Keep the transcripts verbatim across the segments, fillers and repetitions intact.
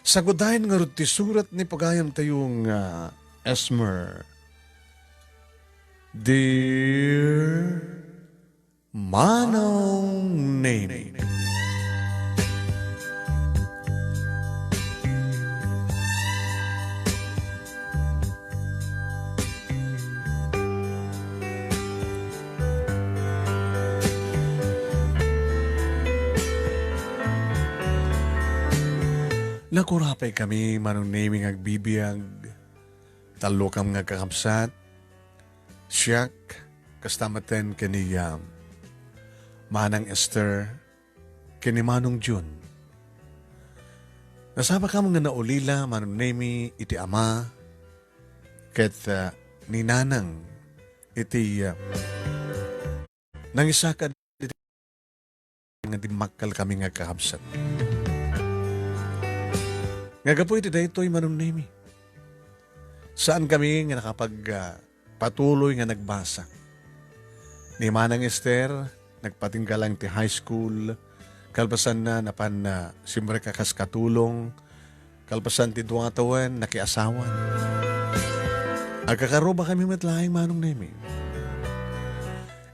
Sagudayen ngarud ti surat ni pagayamtayo nga Esmer. Dear Manong Nemi. Nakurapay kami, Manong Nemi, nga agbibiag. Tallokam nga kakabsat, siak, kasta maten ken ni Manang Esther, ken ni Manong Jun. Nasapakam nga naulila, Manong Nemi, iti ama ket, ah, ni Nanang iti, ah, nangisakad iti nga dimmakkel kami nga kakabsat. Nga gapu iti daytoy, Manong Nemi, saan kami nga nakapag, ah, patuloy nga nagbasa. Ni Manang Esther, nagpatingga lang ti high school, kalpasanna, napan na simrek a kas katulong, kalpasan ti dua tawen, nakiasawan. Agkakaruba kami met laeng, Manong Nemi.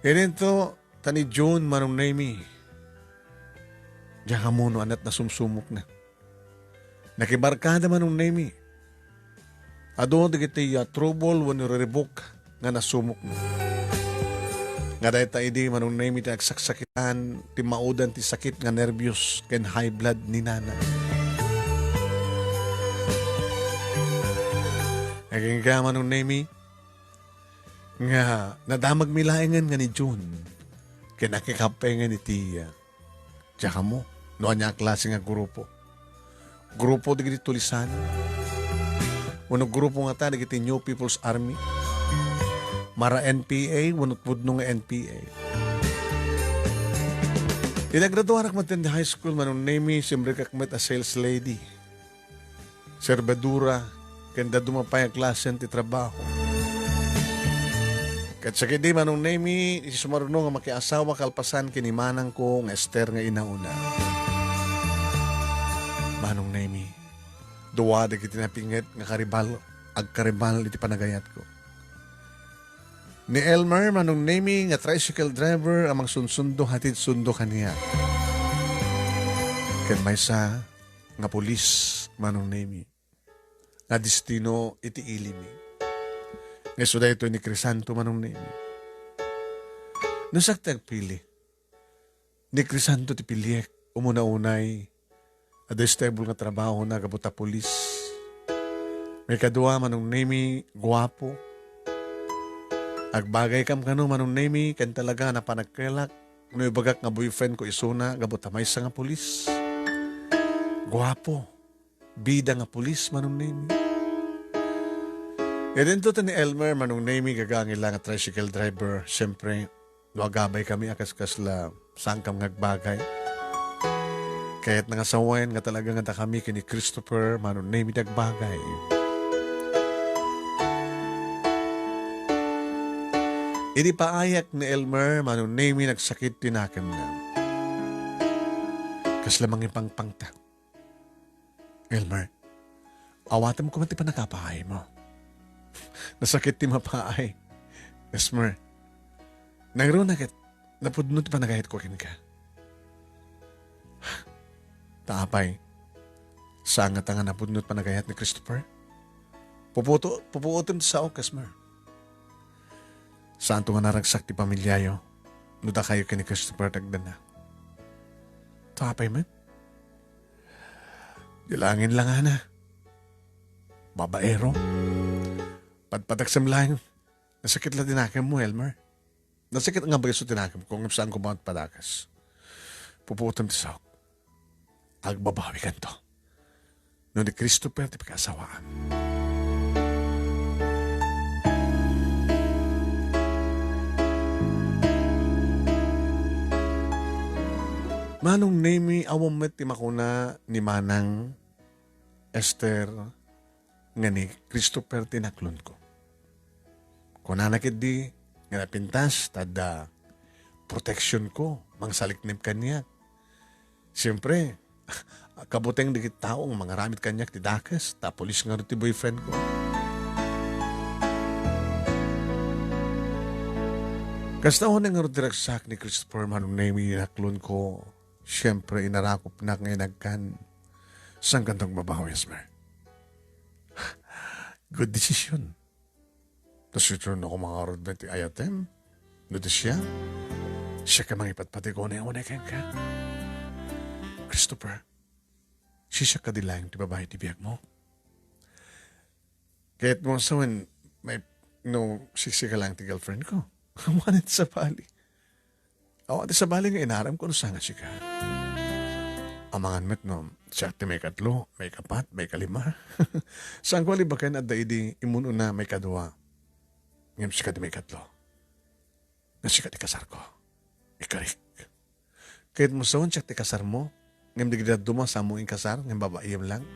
Idinto, ta ni Jun, Manong Nemi, diak ammo no aniat nasumsumokna. Nakibarkada, Manong Nemi. Adu dagiti, ah, trouble wenno riribuk nga nasumokna. Nga dayta idi, Manong Nemi, ti agsaksakitan, ti maudan ti sakit nga nerbios ken high blood ni Nana. Agingga, Manong Nemi, nga nadamagmi laengen nga ni Jun ken akikappengen iti, ah, diak ammo no ania a klase nga grupo. Grupo dagiti tulisan. Wenno grupo ngata dagiti New People's Army. Mara N P A, wenno pudno nga N P A. Iti agraduarak met iti high school, Manong Nemi, simrekak met a sales lady. Serbedura, ken dadduma pay a klase ti trabaho. Ket sakidi, Manong Nemi, iti sumaruno nga makiasawa kalpasan ken ni manangko nga Esther nga inauna. Manong Nemi, dua dagiti napinget nga karibal, agkaribal iti panagayatko. Ni Elmer, Manong Nemi, nga tricycle driver a mangsunsundo, hatid sundo kaniak. Ken maysa nga pulis, Manong Nemi, nga destino iti ilimi. Nga isu daytoy ni Crisanto, Manong Nemi. No siak ti agpili, ni Crisanto ti piliek, umuna-unay, adda stable nga trabahona gapu ta pulis. Maikadua, Manong Nemi, guapo. Agbagaykam kano, Manong Nemi, ken talaga napan agkelak no ibagak nga boyfriend ko isuna gapu ta maysa nga pulis. Guapo. Bida nga pulis, Manong Nemi. Idinto ti ni Elmer, Manong Nemi, gagaangila nga tricycle driver. Siyempre, no agabay kami a kas kasla, saankam nga agbagay. Kayatna nga sawen nga talaga nga dakami ken ni Christopher, Manong Nemi, ti agbagay. Idi paayak ni Elmer, Manong Nemi, nagsakit ti nakemna. Kasla mangipangpangtak. Elmer, awatem koma ti pannakapaaymo. Nasakit ti mapaay. Esmer, nangruna ket napudno ti panagayatko kenka. Ta apay, saan ngata nga napudno ti panagayat ni Christopher? Puputo-, pupuotem ti saok, Esmer. Saanto nga naragsak ti pamiliayo no dakayo ken ni Christopher ti agdannak. Ta apay met? Di langin langana. Babaero. Padpadaksem laeng. Nasakit la ti nakemmo, Elmer. Nasakit nga baliso ti nakemko, ngem saan ko madpadakas. Pupuotem ti saok. Agbabawikanto. No ni Christopher ti pakasawaam. Manong Nemi, awan met ti makuna ni Manang Esther nga ni Christopher ti naklonko. Kunana ketdi nga napintas ta adda proteksionko, mangsaliknib kaniak. Siempre, kabuteng dagiti tao nga mangaramid kaniak ti dakes, ta pulis ngarud ti boyfriend ko. Kasta unay ngarud ti ragsak ni Christopher, Manong Nemi, inaklon ko. Siyempre, inarakopnak nga inagkan. Saan kanto agbabawi, Esmer? Good decision. Ta sitron ako mangarud na ti ayatem. No di siya, siya ka mangipatpati ko unay-unay kenka. Christopher, sisya ka di laeng ti babai ti biag mo. Kahit mo sa when, may, no, sisya ka lang ti girlfriend ko. Awanen sabali. Awan ti sabali nga inaram ko no saan nga sika. Amangan met no, siak ti maikatlo, maikapat, maikalima. Saan ko alibaken adda idi imun-una maikadua. Ngem sika ti maikatlo. Nga sika ti kasar ko. Ikarik. Kahit mo sawan siak ti kasar mo, ngem dagiti dadduma, saan mo inkasar, ngem babaiem lang.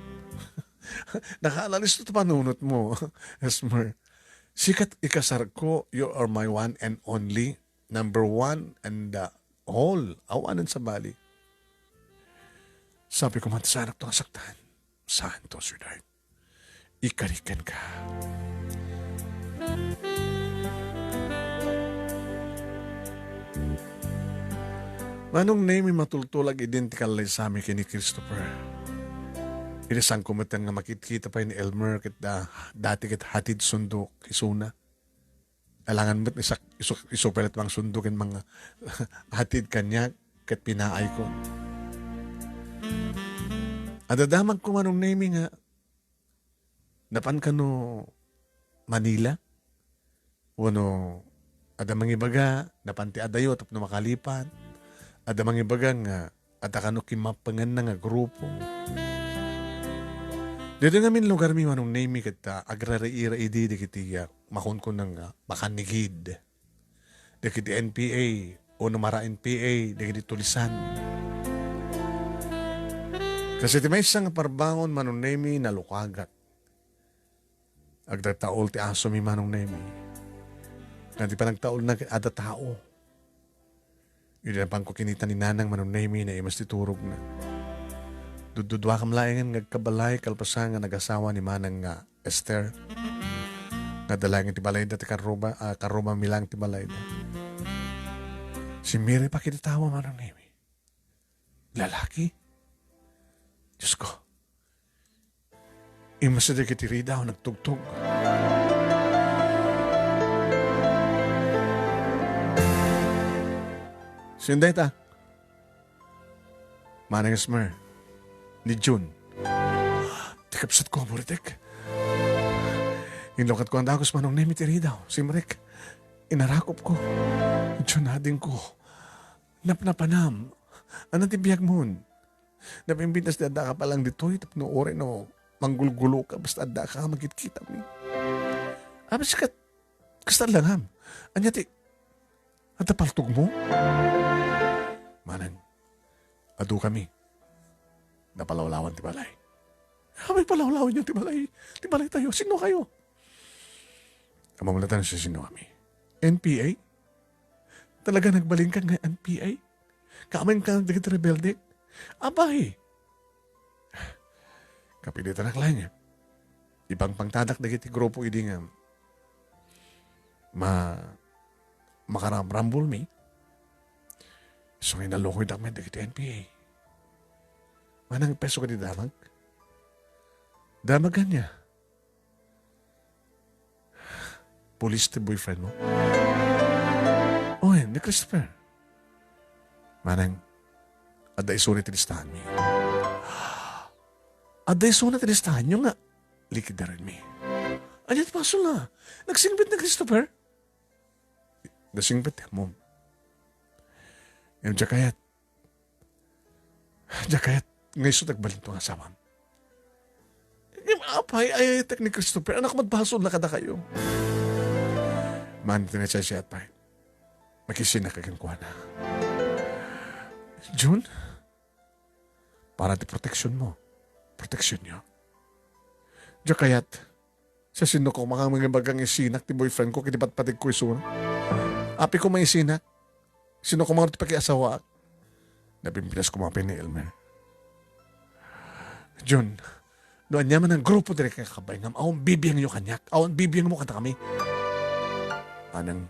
Nakaanalisto ti panunot mo, Esmer. Sika ti ikasar ko, you are my one and only, number one and the all. Awanen sabali. Sabi ko man, saanak to nga saktan. Saan to, sweetheart? Ikariken ka. Manong Nemi, matultulag idin ti kallaysami ken ni Christopher. Idi saan ko met nga makitkita pay ni Elmer ket da-, dati ket hatid sundo isuna. Alangan met isak-, isu-, isu pay latta mangsundo ken manghatid kaniak ket pinaayko. Adda damagko, Manong Nemi, nga napan kano Manila? Wenno adda mangibaga, napan ti adayo tapno makalipat? Adda mangibaga nga adda kano kimmapengenna nga grupo? Ditoy ngamin lugarmi, Manong Nemi, ket, ah, agraraira idi dagiti, ah, makunkuna nga makanigid. Dagiti N P A, o no mara N P A, dagiti tulisan. Kas iti maysa nga parbangon, Manong Nemi, nalukagak. Agdataol ti asomi, Manong Nemi. Nga di panagtaolna ket adda tao. Idi napanko kinita ni Nanang, Manong Nemi, naimas ti turogna. Dudduduakam laengen nga agkabalay kalpasan nga nagasawa ni Manang nga Esther. Nga adda laengen ti balayda ti karruba, ah, karrubami lang ti balayda. Simmirepak iti tawa, Manong Nemi. Lalaki? Diyos ko. Immesda dagiti ridaw, nagtugtog. Sino dayta? Manang Esmer. Ni Jun. Ti kabsatko a Muritek. Inlukatko a dagus, Manong Nemi, ti ridaw. Simrek. Inarakopko. Jun, adingko. Napnapanam. Ania ti biagmon? Napimpintas ti addaka pa lang ditoy tapno uray no manggulguloka basta addaka a makitkitami. Apay sika, kasta langam. Ania ti, adda paltogmo? Manang, adu kami. Napalawlawan ti balay. Apay palawlawanyo ti balay? Ti balaytayo, sino kayo? Ammom latta no sisino kami. N P A? Talaga nagbalinka nga N P A? Kaammoenka dagiti rebelde? Apay! Kapilitanak laeng. Ipangpangtadak dagiti grupo idi nga ma-, makaramrambulmi. Isu nga inalukoydak met dagiti N P A. Manang, peso ka ti damag? Damag ania? Pulis ti boyfriend mo? Oy, ni Christopher. Manang, adda isuna ti listahanmi. Adda isuna ti listahanyo nga likiddarenmi. Ania ti pasulna? Nagsingpet ni Christopher? Nagsingpet ti ammom. Ngem diak kayat. Diak kayat nga isu ti agbalinto nga asawam. Ngem apay, ay-ayatek ni Christopher, anak, magbasol na kadakayo. Manang, ti nagsaysayaat pay. Makisinak kenkuana. Jun, para ti proteksionmo, proteksionyo. Diak kayat, Siasinoka koma nga mangibaga nga isinak ti boyfriend ko ket ipatpategko isuna? Apay koma isinak? Sinoka koma ti pakiasawaak? Napimpintas koma pay ni Elmer. Jun, no ania man a grupo dagiti kakabaingam, awan bibiangyo kaniak, awan bibiangmo kadakami. Manang,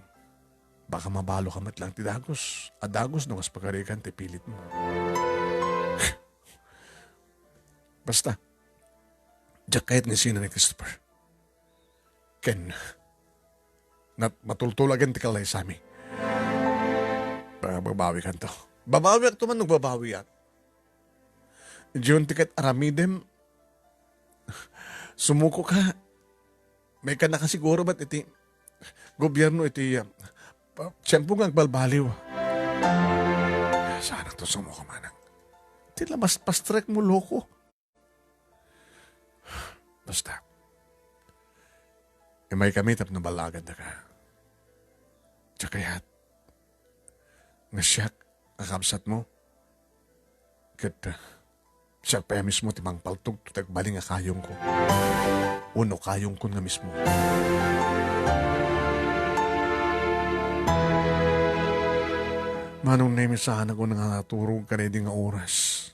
baka mabaloka met laeng ti dagus, a dagus no kas pagarigan ti pilitmo. Basta, diak kayat nga isina ni Christopher. Ken, nat-, matultulagen ti kallaysami. Ba-, babawikanto. Babawiakto man no babawiak. Jun, ti ket aramidem, sumuko ka. May ka nakasiguro met iti gobierno iti, ah, pa-, tiempo nga agbalbaliw. Saan to sumuko, manang? Ti labas pastrek mo, loko. Basta, imay kami tapno ballagandaka. Diak kayat nga siak a kabsatmo, ket, ah, siak pay a mismo ti mangpaltogto ti agbalin nga kayongko. Wenno kayongkon nga mismo. Manong Nemi, saanak nga naturog kadaydi nga oras.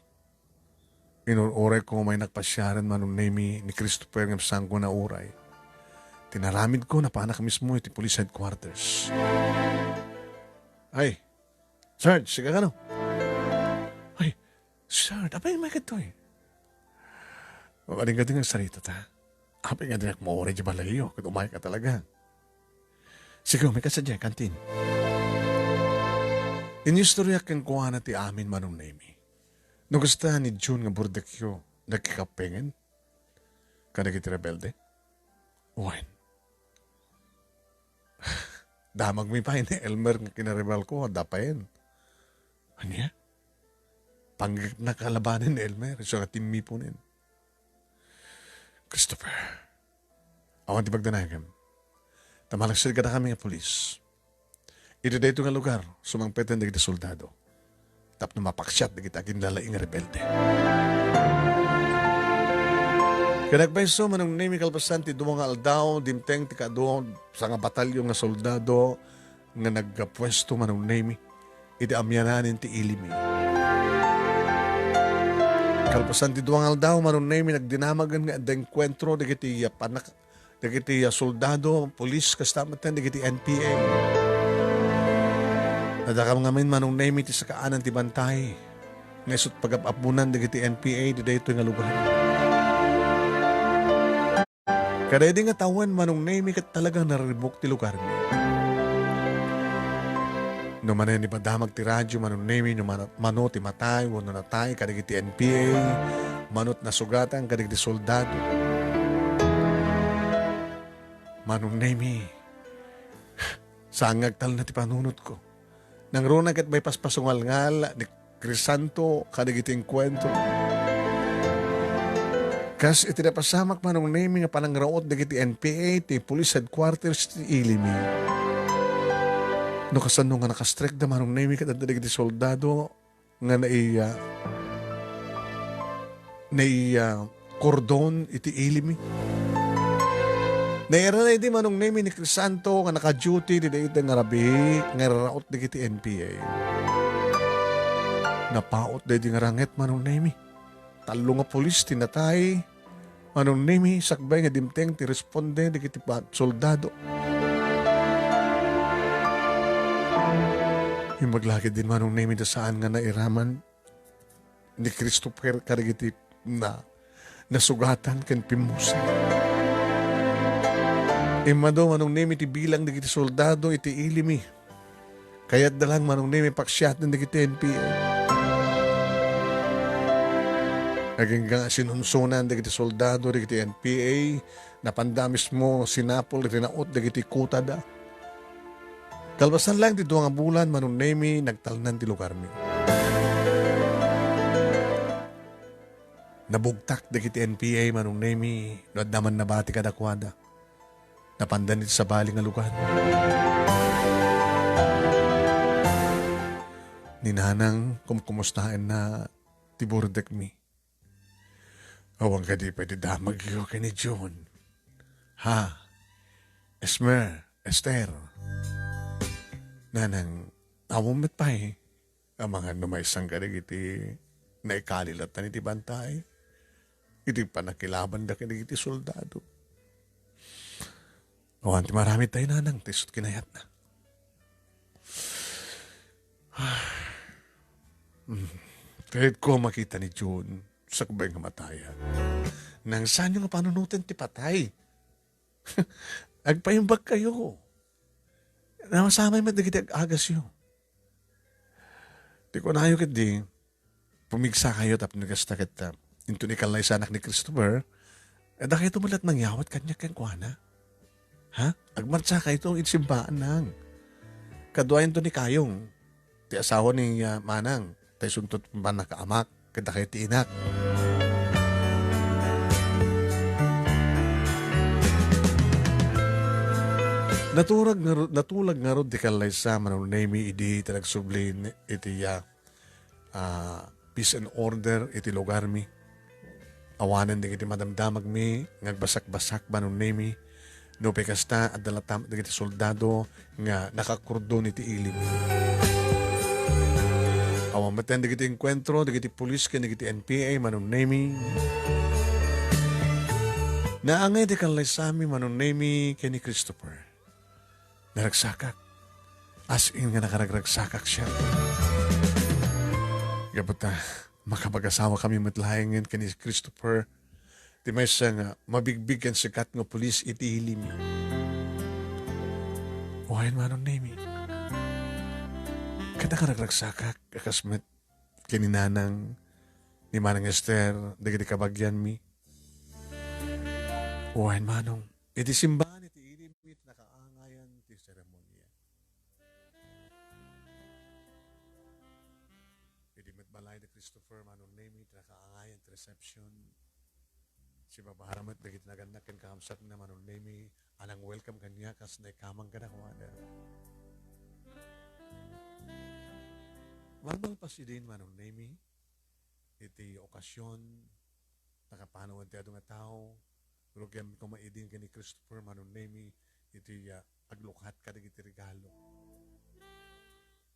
Inur-urayko nga umay nagpasiaren, Manong Nemi, ni Christopher ngem saanko nauray. Ti inaramidko, napanak mismo iti police headquarters. Ay, Sarge, sika kano? Ay, Sarge, apay may kadtoy? Mabalin ka din nga sarita ta. Apay nga dinak mauray di balayyo, ket umay ka talaga. Sige, umay ka sadiay, kantin. Inyustoriak kenkuana ti amin, Manong Nemi. No kasta ni Jun nga burdekyo, nagkikappengen kadagiti rebelde? Wen, damagmi pay ni Elmer nga kinaribalko, adda payen. Ania? Panggepnak a labanen ni Elmer, isu nga timmiponen. Christopher, awan ti pagdanagem. Ta malaksid kadakami nga pulis. Iti daytoy nga lugar, sumangpeten dagiti soldado tapno mapaksiat dagiti aginlalaing nga rebelde. Ket agpayso, Manong Nemi, kalpasan ti dua nga aldaw, dimteng ti kaadu, sanga batalyon nga soldado nga nagpuesto, Manong Nemi, iti amianan ti Ilimi. Kalpasan ti dua nga aldaw, Manong Nemi, nagdinamagen nga adda enkuentro dagiti panak-, dagiti, ah, soldado, pulis, kasta met dagiti N P A. Nadakam ngamin, Manong Nemi, ti sakaanan ti bantay nga isut' pagap-appunan dagiti N P A iti daytoy nga lugar. Kadaydi nga tawen, Manong Nemi, ket talaga naribuk ti lugarmi. No manen ipadamag ti radio, Manong Nemi, no mano, mano ti matay wenno natay kadagiti N P A, mano ti nasugatan kadagiti soldado. Manong Nemi, saan nga agtalna ti panunotko. Nangruna ket maipaspasungalngal ni Crisanto kadagiti enkuentro. Kas iti napasamak, Manong Nemi, nga panangraut dagiti N P A ti police headquarters ti Ilimi. No kasano nga nakastrekda, Manong Nemi, ket adda dagiti soldado nga naiya, naiya kordon iti Ilimi. Nairana idi Manong Nemi ni Crisanto nga naka-duty ti dayta nga rabii nga iraraot dagiti N P A. Napaut daydi nga ranget, Manong Nemi. Tallo nga pulis ti natay, Manong Nemi, sakbay nga dimteng ti responde dagiti pa-, soldado. Imbag la ketdin, Manong Nemi, ta saan nga nairaman ni Christopher kadagiti na, nasugatan ken pimmusar. Immadu, Manong Nemi, ti bilang dagiti soldado iti Ilimi. Kayatda lang, Manong Nemi, paksiaten dagiti N P A. Agingga sinunsunan dagiti soldado dagiti N P A, napanda mismo sinapul iti naut dagiti kutada. Kalpasan lang ti dua nga bulan, Manong Nemi, nagtalnan ti lugarmi. Nabugtak dagiti N P A, Manong Nemi, no adda man nabati kadakuada. Napandan iti sabali nga lugar. Ni Nanang, kumkumustaenna ti burdekmi. Awan kadi pay ti damagyo ken ni Jun? Ha? Esmer, Esther. Nanang, awan met pay. Amangan no maisang kadagiti naikali latta iti bantay. iti pannakilabanda kadagiti soldado. Awan ti maramid tayo, nanang, ti isut kinayatna. Mm. Kayatko makita ni June sakbay nga matayan. Nang saanyo nga panunoten ti patay? Agpaimbag kayo. Nasamay met dagiti ag-agasyo. Ti kunayo ketdi, pumigsa kayo tapno kasta ket, ah, inton ikallaysanak ni Christopher, eh, dakayto met la't mangyawat kaniak kenkuana. Ha? Agmartsa kayto iti simbaan nang. Kaduayanto ni Kayong, ti asawa ni, ah, Manang, ta isunto ti pannakaamak, ket dakay ti inak. Natulag ngarud, natulag ngarud ti kallaysa, Manong Nemy, idi ti nagsubli ni, iti, ah, ah, peace and order iti lugarmi. Awanen dagiti madamdamagmi nga agbasakbasak, Manong Nemy. Nupay kasta, adda latta met dagiti soldado nga nakakordon iti ili. Awan met dagiti engkuentro dagiti pulis ken dagiti N P A, Manong Nemy. Naangay ti kallaysami, Manong Nemy, ken ni Christopher. Naragsakak. As in nga nakaragragsakak siya. Gapu ta, makapag-asawa kami met laengen ken ni Christopher. Ti maysa nga mabigbig ken sikat nga pulis iti ilim. Uwayen, Manong Nemy. Ket nakaragragsakak, a kas met ken ni Nanang, ni Manang Ester, dagiti kabagianmi. Uwayen, Manong. Iti simbaan iti ilim iti nakaangayan ti seremonia. Idi met balay ni Christopher, Manong Nemy, ti nakaangayan ti reception. Sibabara met dagiti nagannak ken kakabsatna, Manong Nemy, a nang-welcome kaniak kas naikamang kadakuada. Malmalpas idin, Manong Nemy, iti okasion, nakapanawen ti adu nga tao, rugiam koma idin ken ni Christopher, Manong Nemy, iti, ah, aglukat kadagiti regalo.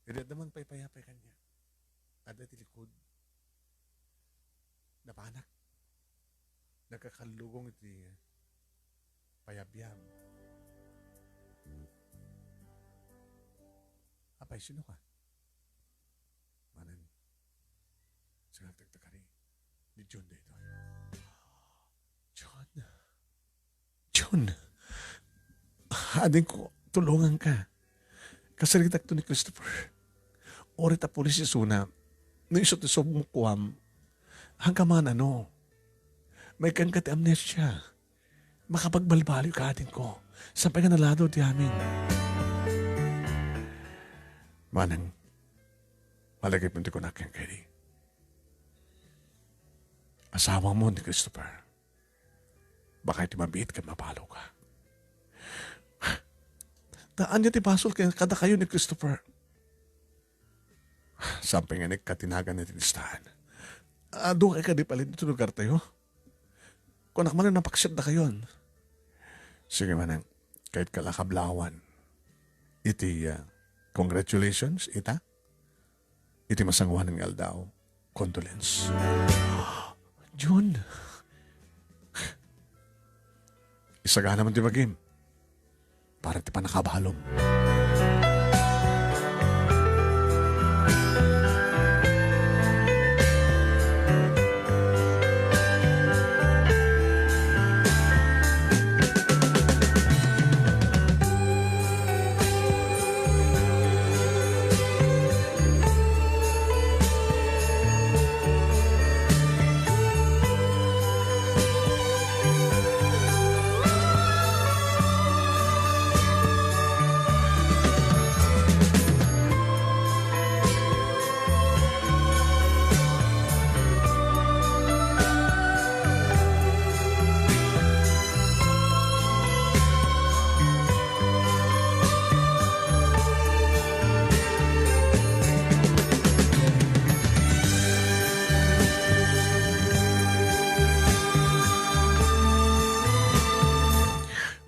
Idi adda man paypayapay kaniak. Adda iti likud. Napanak. Nagkakallugong iti payabyab. Apay, sino ka? Manang, sangagtak ta kari. Ni June daytoy. June. June. Adingko, tulonganka. Kasaritakto ni Christopher. Uray ta pulis isuna, no isu ti sumukuam, hangka man ano, maikanka ti amnesia. Makapagbalbaliw ka, adingko. Sapay nga naladaw ti amin. Manang, malagipmo ti kunak kenka idi. Asawam ni Christopher. Baka iti mabiit ken mapalo ka. Ta ania ti basol ken kadakayo ni Christopher? Sapay nga nagkatinagan iti listahan. Adu kay kadi palin iti lugar tayo? Kunak man napaksiat dakayon. Sige, Manang, kayat ka la kablawan. Iti, ah, congratulations, ita. Iti masangoanan nga aldaw. Condolence. June. Isagana man ti bagim para ti pannakabalom.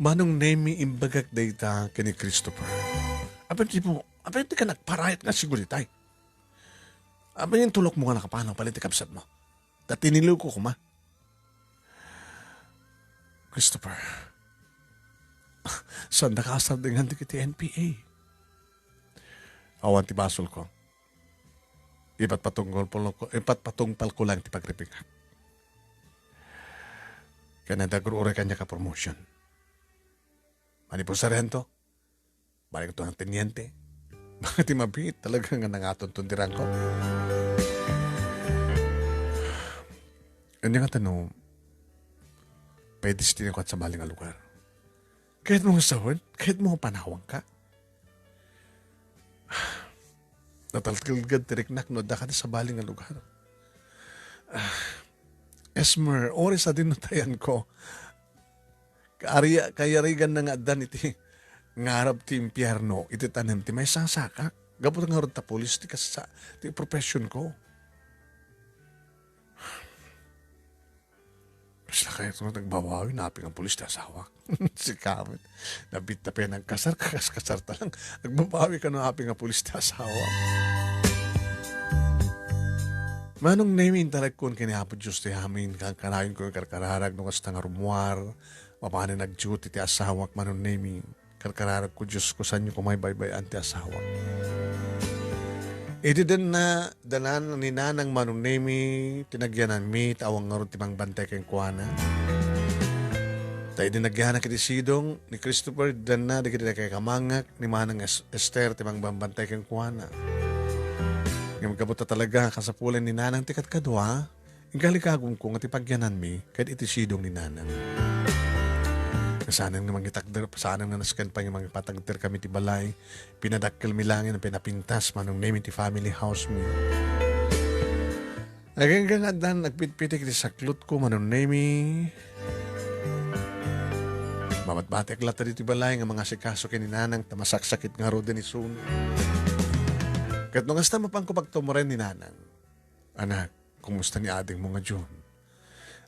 Manong Nemy, imbagak dayta ken ni Christopher. Apay ti mo, apay ti ka nagparayat nga sigurita? Apay ti tulokmo nga nakapanaw palin ti kabsatmo? Ta tiniloka koma. Christopher, saandaka a sardingan dagiti N P A. Awan ti basolko. Ipatpatungpalko, ipatpatungpalko lang ti pagripingak. Ken adda agur-uray kaniak a promotion. Manipud sariento, balikto nga teniente. Baka ti mabiit talaga nga nangatonton ti rangko. Ania ngata no, paidestinako ket sabali nga lugar? Kayatmo nga sawen? Kayatmo nga panawangka? Nataltalged ti riknak no adda ka ti sabali nga lugar. Ah, Esmer, uray sadin no tayanko. Kaari-, kayariganna nga addan iti ngarab ti impierno iti tanem ti maysa a sakak. Gapu ta ngarud ta pulis ti kasa-, ti professionko. Kasla kayat nga nagbabawi no apay nga pulis ti asawak. Sika met. Nabiit ta pay nagkasar, kaskasar ta lang. Nagbabawi ka no apay nga pulis ti asawak. Manong Nemi, intalekon ken ni Apo Dios ti amin, kankanayonko nga karkararag no kasta nga rummuar, mapanen nag-duty ti asawak, Manong Nemi. Karkararagko, Diosko, saanyo koma ibaybay-an ti asawak. Idi danna, danan ni Nanang Manong Nemi, ti nagyananmi, ta awan ngarud ti mangbantay kenkuana. Ta idi nagyanak iti sidong ni Christopher, danna dagiti nakaikamangak ni Manang Es-, Esther ti mangbambantay kenkuana. Ngem gapu ta talaga kasapulan ni Nanang ti kadkadua, Inkalikagumko nga ti pagyananmi ket iti sidong ni Nanang. Saanen nga mangitakder, saanen nga nasken pay nga mangipatagder kami ti balay. Pinadakkelmi laeng, pinapintas, Manong Nemi, ti family house mi. Agingga nga addan nagpitpitik ti saklotko, Manong Nemi. Mabatbatek latta ditoy balay nga mangasikaso ken ni Nanang ta masaksakit ngaruden isun. Ket no kasta, mapanko pagtumuren ni Nanang. Anak, kumusta ni adingmo nga June?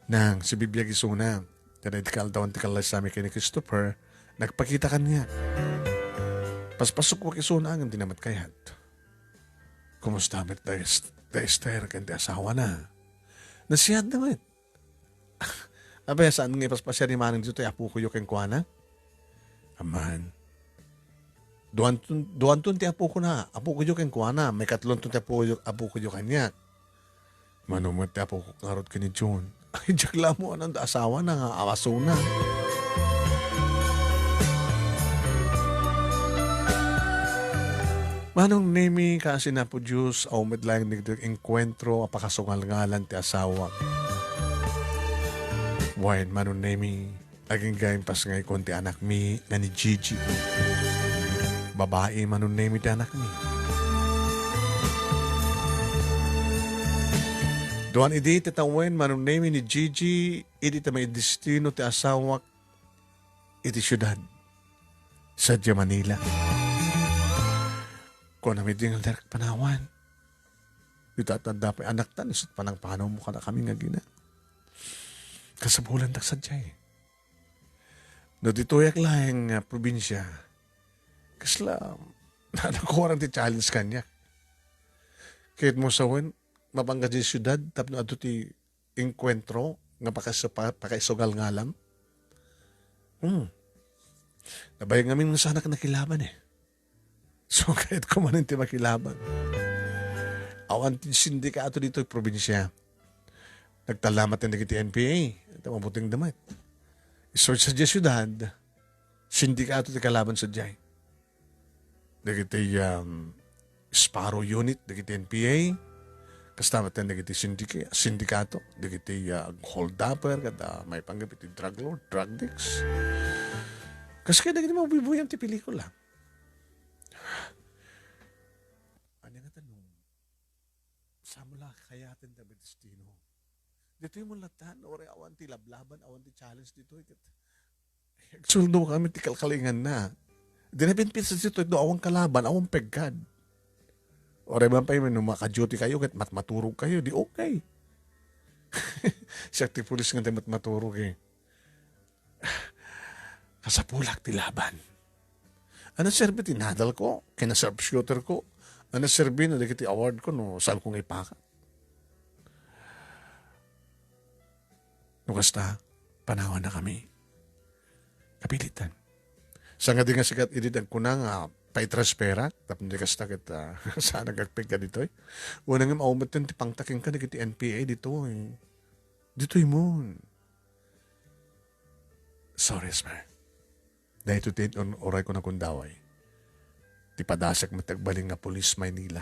Nang, sibibiag isuna. Ket daydi kaaldawan ti kallaysami ken ni Christopher, nagpakita kaniak. Paspasukwak isuna ngem dina met kayat. Kumusta met da Est-, da Esther ken ti asawana? Nasiatda met. Apay, saan nga ipaspasiar ni Manang ditoy apokoyo kenkuana? Amman. Duanton, duanton ti apokona, apokoyo kenkuana, maikatlonton ti apokoyo, apokoyo kaniak. Mano met ti apoko ngarud ken ni June? Ay, diak la ammoan no adda asawana nga agasona. Manong Nemi, kaasi ni Apo Dios, awan met laeng dagiti engkuentro a pakasungalngalan ti asawak. Wen, Manong Nemi, agingga impasngayko ti anakmi nga ni Gigi. Babai, Manong Nemi, ti anakmi. Duan idi ti tawen, Manong Nemi, ni Gigi, idi ta maidestino ti asawak iti siudad, sadiay Manila. Kunam idi nga adda panawan. Dita adda pay anakta, isut' panangpanawmo kadakami nga agina. Kasapulandak sadiay. No ditoyak laeng nga probinsia, kasla, nakuarang ti challenge kaniak. Kayatmo sawen, mapangka diay siudad, tapno adto ti engkuentro nga pakaisu-, pa-, pakaisugalngalam? Hmm. Nabayag ngamin nga saanak nakilaban eh. So, kayatko manen ti makilaban. Awan ti sindikato ditoy probinsia. Nagtalna met dagiti N P A. Ita mabuting da met. So, sadiay siudad, sindikato ti kalaban sadiay. Dagiti, um, Sparrow Unit, dagiti N P A, kasta met dagiti sindiki-, sindikato, dagiti, uh, holdupper, ket, uh, maipanggep iti drug lord, drug addicts. Kas kaya dagiti mabuybuyang ti pelikula. Ania nga tanong? Saan mo la kayaten ti destino? Ditoy mo latan, uray awan ti lablaban, awan ti challenge ditoy, ket agsuldo kami ti kalkalinganna. Di na pinpinsan ditoy, no awan kalaban, awan peggad. Uray man pay, no maka-duty kayo, ket matmaturog kayo, di okay. Siak ti pulis nga ti matmaturog eh. Kasapulak ti laban. Ano serbi ti nadal ko? Kina sharpshooter ko? Ano serbi no dagiti award ko no saan ko nga ipakat? No kasta, panawanna kami. Kapilitan. Sa nga di nga sikat idi dagkuna nga paitransferak, tapno di kasta ket, ah, saan nagagpeg ka ditoy? Una nga maumetten ti pangtaking ka dagiti N P A ditoy. Ditoy mon. Sorry, sir. Daytoy ti un-, uray ko nagundaway. Ti padasek met agbalin nga pulis Maynila.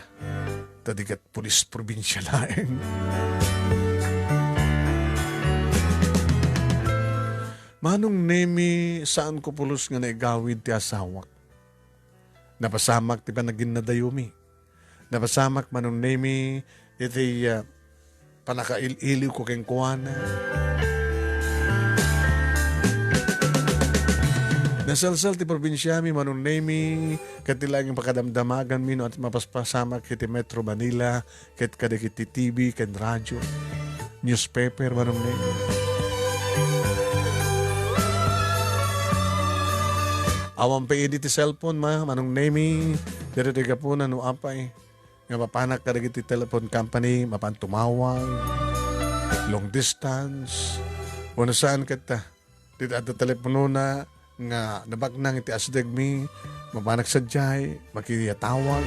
Ta di ket pulis probinsia laeng. Manong Nemi, saan ko pulos nga naigawid ti asawak. Napasamak ti panaginnadayomi. Napasamak, Manong Nemi, iti, ah, panakail-iliw ko kenkuana. Nasalsal ti probinsiami, Manong Nemi, ket ti laeng pakadamdamaganmi no at mapaspasamak iti Metro Manila, ket kadagiti T V ken radio, newspaper, Manong Nemi. Awan pay idi ti cellphone, ma, Manong Nemi, daytoy ti gapuna no apay nga mapanak kadagiti telephone company, mapan tumawag, long distance, wenno saan ket, ah, ti adda teleponona nga nabaknang iti asdegmi, mapanak sadiay, makiyatawag.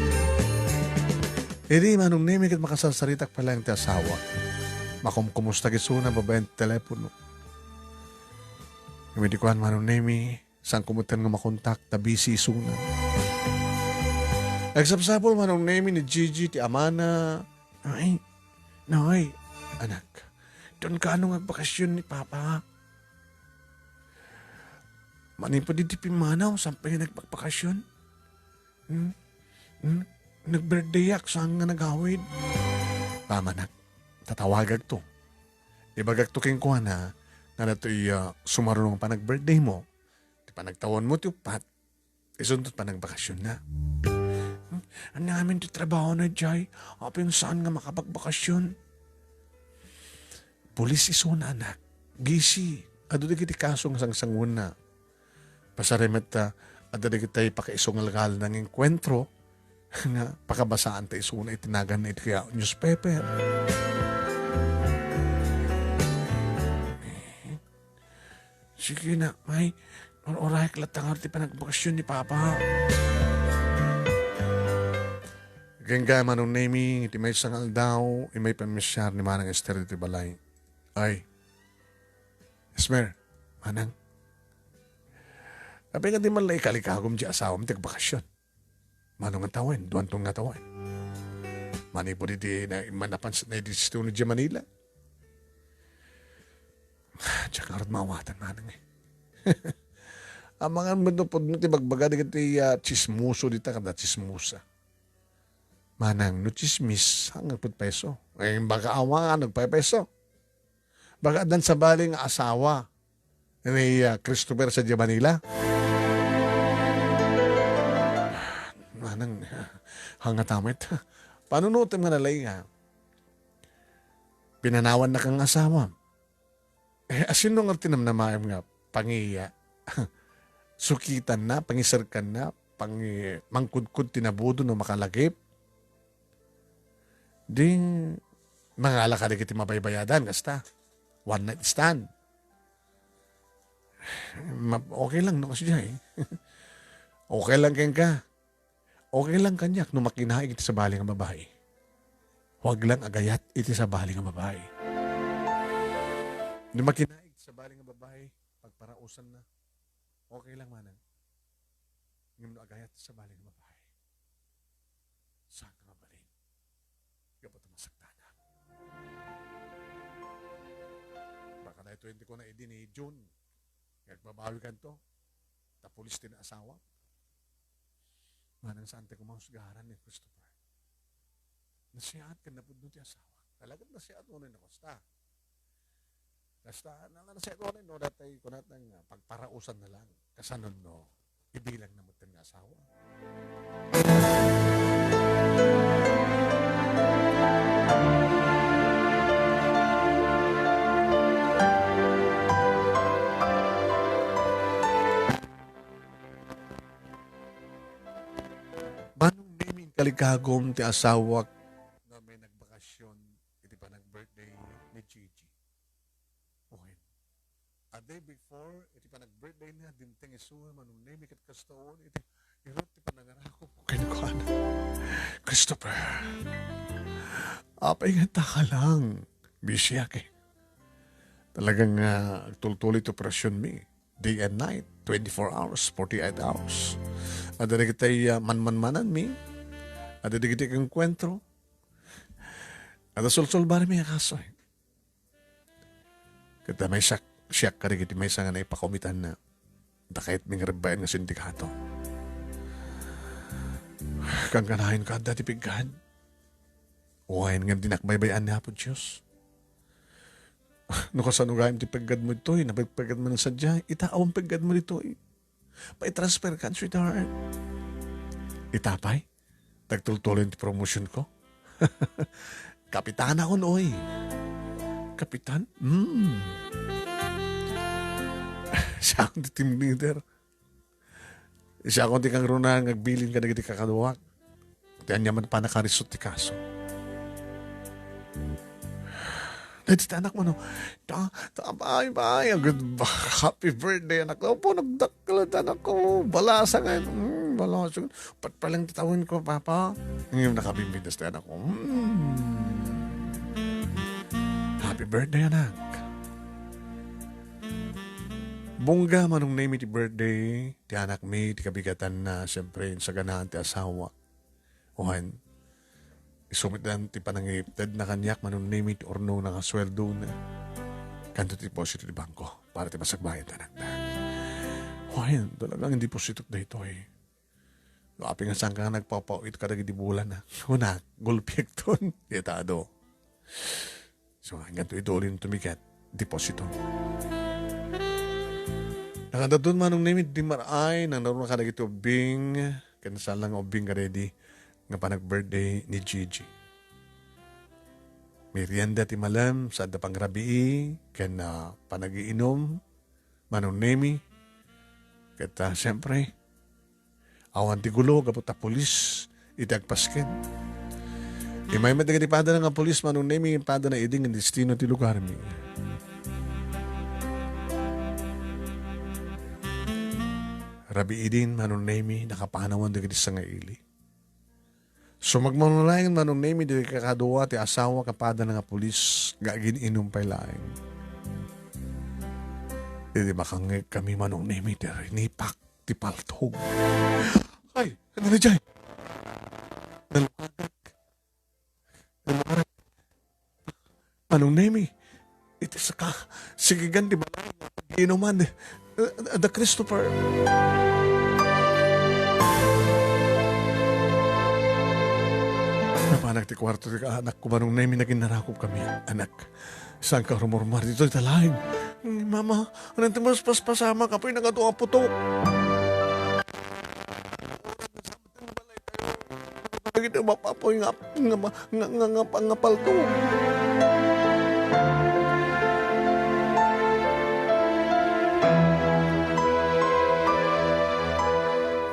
Idi Manong Nemi ket makasarsaritak pay laeng ti asawa. Makumkumustak isuna babaen ti telepono. Ngem idi kuan Manong Nemi, saan ko metten nga makontak, ta busy isuna. Nagsapsapul Manong Nemi ni Gigi ti amana. Ay, nay, anak, diyon kaano nga agbakasyon ni Papa? Manipud iti pimmanaw, saan pay nga nagbakbakasyon? Hmm? Hmm? Nag-birthday-ak, saan nga nagawid? Tama, nak. Tatawagak to. Ibagak to kenkuana nga daytoy, ah, sumaruno nga panag-birthday mo, ti panagtawenmo ti uppat, isunto ti panagbakasyon na. Hmm? Ania ngamin ti trabaho na, Jay? Apay saan nga makapagbakasyon? Pulis isuna, anak. Busy. Adu dagiti kaso nga sangsanguenna. Pasari met ta, adda dagiti pakaisungalgal nga engkuentro nga pakabasaan ta isuna iti naganna iti newspaper. Sige na, may. Or-orayek latta nga ti panagbakasyon ni Papa. Gangga Manong Nemi, iti maysa nga aldaw, imay pammissiar ni Manang Esther iti balay. Ay. Esmer, Manang. Apay nga di man la ikalikagom di asawam ti agbakasyon? Mano nga tawen, duanton nga tawen. Manipud iti na, manapan sa, na iti Manila. Diak ngarud maawatan, Manang, eh. Amangan met no pudno ti bagbaga dagiti, ah, tsismoso dita kada tsismosa. Manang, no tsismis, saan nga agpayso? Eh, baka awan nga agpayso. Baka addan sabali nga asawa ni, ah, Christopher sa Manila. Manang, hangata met. Panunutem nga nalaing, ah. Pinanawannak nga asawa. Eh, asino nga ti namnamaem nga pangiya? Sukitanna, pangiserkanna, pangi-, mangkudkod ti nabudo no makalagip? Di mangala kadagiti mabaybayadan, kasta. One night stand. Ma-, okay lang, no, kasi diay. Okay lang kenka. Okay lang kaniak no makinaig iti sabali nga babai. Huwag lang agayat iti sabali nga babai. No makinaig iti sabali nga babai, pagparausan na. Okay lang, Manang. Ngem no agayat iti sabali nga babai, saan nga mabalin? Gapu ta masaktanak. Baka daytoy ti kuna idi ni June. Nga agbabawi kanto. Ta pulis ti naasawa. Manang saan ti kumausgaran ni Christopher. Nasiat ken napudno ti asawa. Talagat nasiat unay no kasta. Kasta, na, nasiat unay no datay kunatang, ah, pagparausan na lang. Kasanon no, ibilang na met nga asawa. Manong Nemi, inkalikagom ti asawak nga may nagbakasyon iti panag-birthday ni Gigi. Wen, a day before Or iti panag-birthday na, dimteng isu, Manong Nemi, ket kasta on, iti irap ti panangarakop kenkuana. Christopher, apay nga taka lang? Busy ak eh. Talagang, ah, agtultuloy ti operasyon mi. Day and night, twenty-four hours, forty-eight hours. Adda dagiti, ah, manmanmanan mi. Adda dagiti enkuentro. Adda sulsulbar mi a kaso eh. Ket maysa, siak kadagiti maysa nga naipakomitanna. Dakayat mi nga rebbaen nga sindikato. Kankanayon ka adda ti piggad. Wen nga dinak baybay-an ni Apo Dios. No kasano gayam ti peggadmo ditoy, napegpeggadmo na sadiay, ita awan peggadmo ditoy. Paitransfer kan, sweetheart. Ita pay, nagtultuloy ti promotion ko. Kapitan akon, oy. Kapitan? Hmm. Siakon ti team leader. Siakon ti kangruna nga agbilin kadagiti kakaduak. Ti ania man panakarisot ti kaso. Daydi ti anakmo, no? Ta, ta, bye, bye. Agud, happy birthday, anak. Apo, nagdakkel ti anakko. Balasa nga, mm, balasa. Patpaleng ti tawenko, papa. Ngem nakabimbindas ti anakko. Mm. Happy birthday, anak. Bungga, Manong Nemi, ti birthday ti anakmi, ti kabigatanna, siyempre, insaganaan ti asawa. Wen, isu met laeng ti panangiptedna kaniak, Manong Nemi, ti urnongna nga sueldona. Kanto ti deposito ti bangko para ti masagbayan ti anakda. Wen, talagang depositok daytoy. No apay nga saanka nga nagpapawit kadagiti bulan, a. Kunak, gulpiekton. Ita adu. So, hanggang to ituloy nito mi ket deposito. Nakadaton, Manong Nemi, ti mar-ay, nangruna kadagiti ubbing, ken saan lang nga ubbing kadaydi nga panag-birthday ni Gigi. Merienda ti malem, saan da pangrabii, ken, ah, panagiinum, Manong Nemi. Ket, ah, siyempre, awan ti gulo gapu ta pulis iti agpasken. Immay met dagiti padana nga pulis, Manong Nemi, padana idi nga destino ti lugarmi. Rabii idin, Manong Nemi, nakapanawan dagiti sangaili. Sumagmamano laeng, Manong Nemi, dagiti kakadua ti asawa ken padana nga pulis nga agin-inum pay laeng. Idi makangngeg kami, Manong Nemi, ti rinipak ti paltog. Ay, ano na dyan? Nalukagak. Nalukagak. Manong Nemi, iti saka, sigigan ti balay, inuman, eh, da Christopher. Napanak ti kuarto ti anakko, Manong Nemi, naginnarakop kami. Anak, saan ka rumurmar dito, talaing? Mama, anong ti mas paspasama ka po, yung nagatuang putok? Dagiti mapapoy nga, nga, nga, nga, nga, nga palto.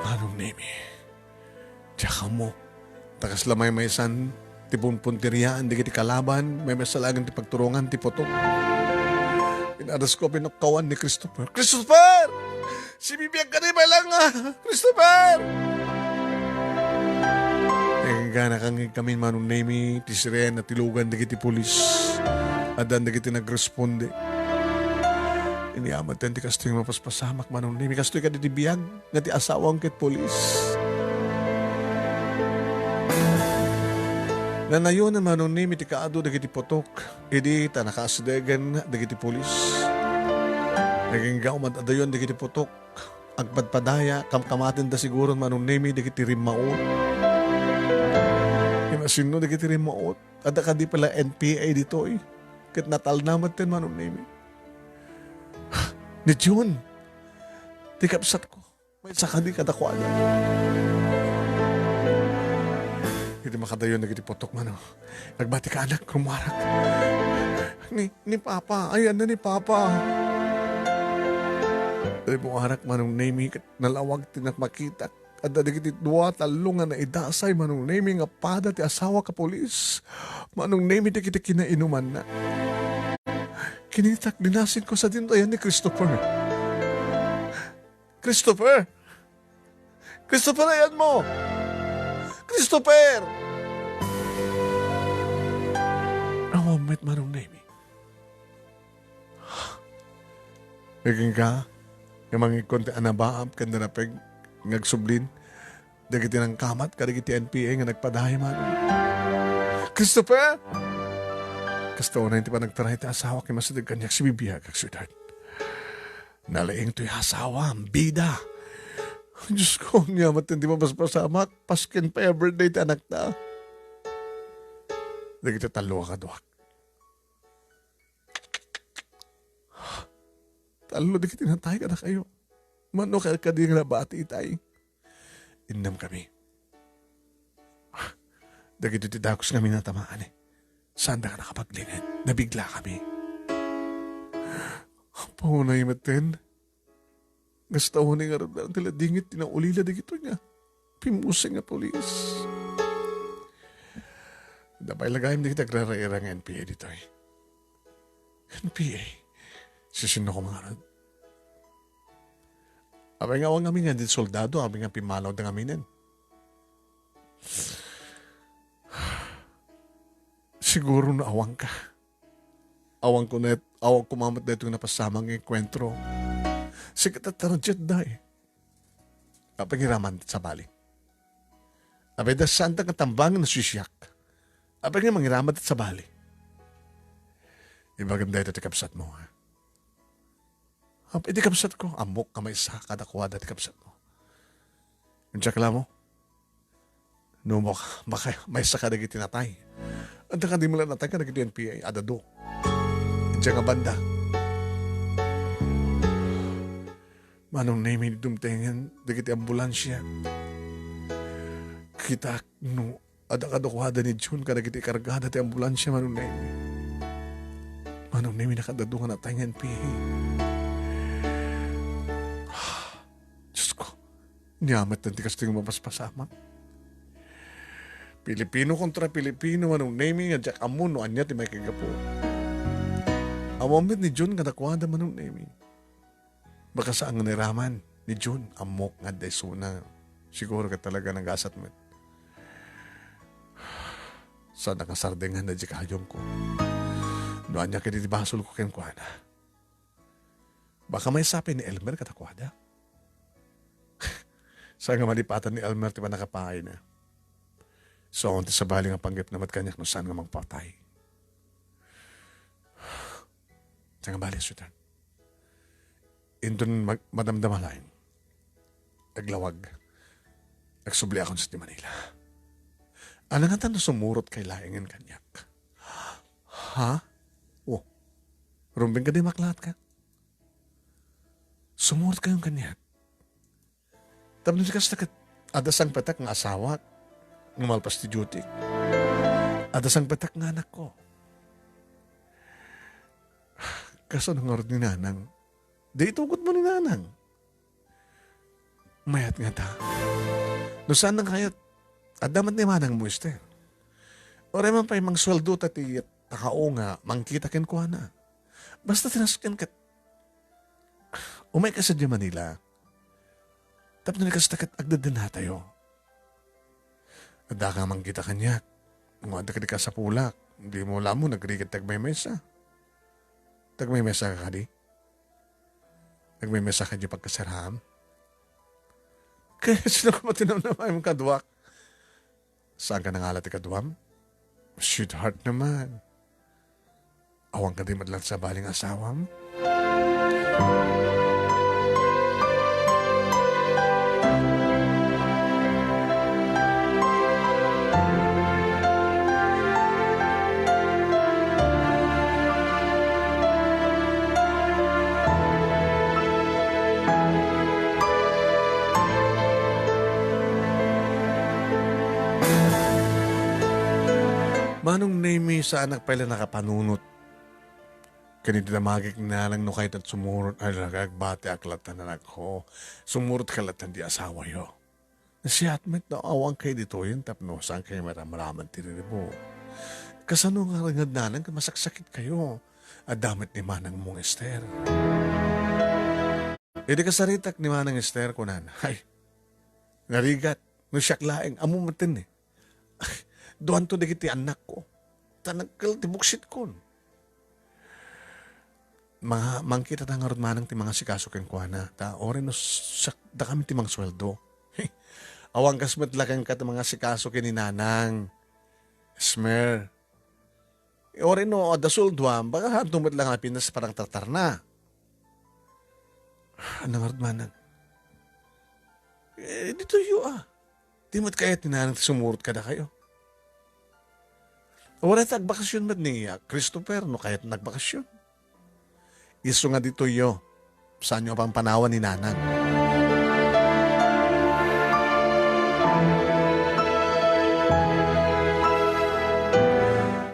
Manong Nemi, diak ammo, ta kasla maymaysan ti punpunteriaan dagiti kalaban, maymaysa laeng ti pagturongan ti putok. Inadasko a pinukkawan ni Christopher. Christopher! Sibibiag ka ni Bailanga! Christopher! Enggana kangngeg kami, Manong Nemi, ti sirena ti lugan dagiti pulis. Addan dagiti nagresponde. Iniamat ti kastoy nga mapaspasamak, Manong Nemi. Kastoy kadi ti biag nga ti asawam ket pulis. Nanayon, Manong Nemi, ti kaadu dagiti putok. Idi ta nakaasdegen dagiti pulis. Nagingga umad-adayon dagiti putok. Agpadpadaya, kamkamatenda siguron, Manong Nemi, dagiti rimmaot. Imasinno dagiti rimmaot. Adda kadi pala N P A ditoy. Ket natalna metten, Manong Nemi. Ni June, ti kabsatko. Maysa kadi kadakuada. Iti makadayon dagiti putok, Manong. Nagbati ka, anak, rumuarak. Ni, ni Papa, ayanna ni Papa. Rumuarak, Manong Nemi, ket nalawag ti nakmakitak. Adda dagiti dua, tallo nga naidasay, Manong Nemi, nga pada ti asawa ka pulis. Manong Nemi, dagiti kinainumanna. Kinitak, dinasin ko sa dinto, ayan ni Christopher. Christopher! Christopher, ayanmo! Christopher! Awan met, Manong Nemi. Agingga, nga mangikon ti anabaam ken narapeg nga agsublin dagiti nangkamat kadagiti N P A nga nagpadayaw man. Christopher! Kasta unay ti panagtaray ti asawak nga masideg kaniak, sibibiagak, sweetheart. Nalaing toy asawam, bida. Diyos ko, ania met ti mapaspasamak, pasken pay a birthday ti anakta. Dagiti tallo a kaduak. Tallo dagiti natay kadakayo. Mano kadi nga nabati itay? Innam kami. Dagitoy ti dagus nga minatamaan, eh. Saanda nga nakapaglinged. Nabigla kami. Paunay metten. Gastaon nga ruddan ti ladingit ti naulila dagitoy nga pimmuseng nga pulis. Adda pay la gayam dagiti agraraira nga N P A ditoy. N P A? Sisinno koma ngarud? Apay nga awan ngamin nga di soldado, apay nga pimmalaw da ngaminen. Siguro no awan ka. Awan ko net, awan ko mamet daytoy nga napasamak nga enkuentro. Sika ta target da eh. Apay nga iraman ti sabali? Apay da santa nga tambangan no sisiak? Apay nga mangiraman ti sabali? Ibagam daytoy ti kabsatmo, ha? Apay ti kabsatko, ammok nga maysa kadakuada ti kabsatmo. Diak la mo? No maka-, maka-, maysa kadagiti natay. Adda kadi met la natay kadagiti N P A, adda adu. Diak nga banda. Manong Nemi, dumtengen dagiti ambulansia. Kitak no adda kadakuada ni Jun kadagiti kargada ti ambulansia, Manong Nemi. Manong Nemi, nakadadu nga natay nga N P A. Diyos ko, ania met ti kastoy nga mapaspasamak. Pilipino kontra Pilipino, Manong Nemi, nga diak ammo no ania ti makikagapu. Awan met ni Jun kadakuada, Manong Nemi. Baka saan nga nairaman ni Jun, ammok nga adda isuna. Siguro ket talaga nagasat met. Saan nga sardengan na di kayongko. No ania kadi ti basolko kenkuana. Baka maysa pay ni Elmer kadakuada. Saan nga malipatan ni Elmer ti pannakapaayna. So, awan ti sabali nga panggepna met kaniak no saan nga mangpatay. Saan nga bali, sweetheart? Inton mag-, madamdama laeng. Aglawag. Agsubliakon sa ti Manila. Ania ngata no sumurotkay laengen kaniak? Ha? Oh. Rumbeng kadi maklaat ka? Sumurotkayon kaniak. Tapno di kasta ket, adda sangpetak nga asawak, nga malpas ti duty. Adda sangpetak nga anakko. Kasano ngarud ni Nanang? Di itugotmo ni Nanang. Mayat ngata. No saan nga kayat, adda met ni Manangmo, Esther. Uray man pay mangsueldo ta ti tao nga mangkita kenkuana. Basta ti nasken ket, umayka sadiay Manila. Tapno di kasta ket agdedennatayo. Addaka mangkita kaniak. No adda kadi kasapulak, dimo la ammo nagrigid ti agmemesa. Ti agmemesa ka kadi? Nagmemesa ka diay pagkasaraam? Kaya sino ka matinamnamay mong kaduak? Saan ka nangala ti kaduam? Sweetheart naman. Awan ka di met lang sabali nga asawam? Manong Nemi, saanak pay la nakapanunot ken idi damagek ni Nanang no kayat sumurot, ay, agbatiak latta, anakko. Sumurot ka latta di asawayo. Siak met no awan kayo ditoyen tapno saan kayo maramraman ti riribuk. Kasano nga renged, Nanang, ket masaksakit kayo? Adda met ni Manangmo nga Ester. Idi kasaritak ni Manang Ester, kunana, "Ay, narigat, no siak laeng, ammo maten ni. Duanto dagiti annakko. Ta nagkel ti buksitkon." Mga, mangkita ta ngarud manang ti mangasikaso kenkuana. Ta, uray no siak, dakami ti mangsueldo. Awan kas met la kenka ti mangasikaso ken ni Nanang Esmer. Uray no adda sueldoam, baka haanto met la nga pinas parang tartarna. Ania ngarud manang? Eh, ditoyyo, ah. Di met kayat ni Nanang ti sumurot kadakayo. Uray ta agbakasyon met ni, ah, Christopher, no kayat nagbakasyon. Isu nga ditoyyo, saanyo a pampanawan ni Nanang.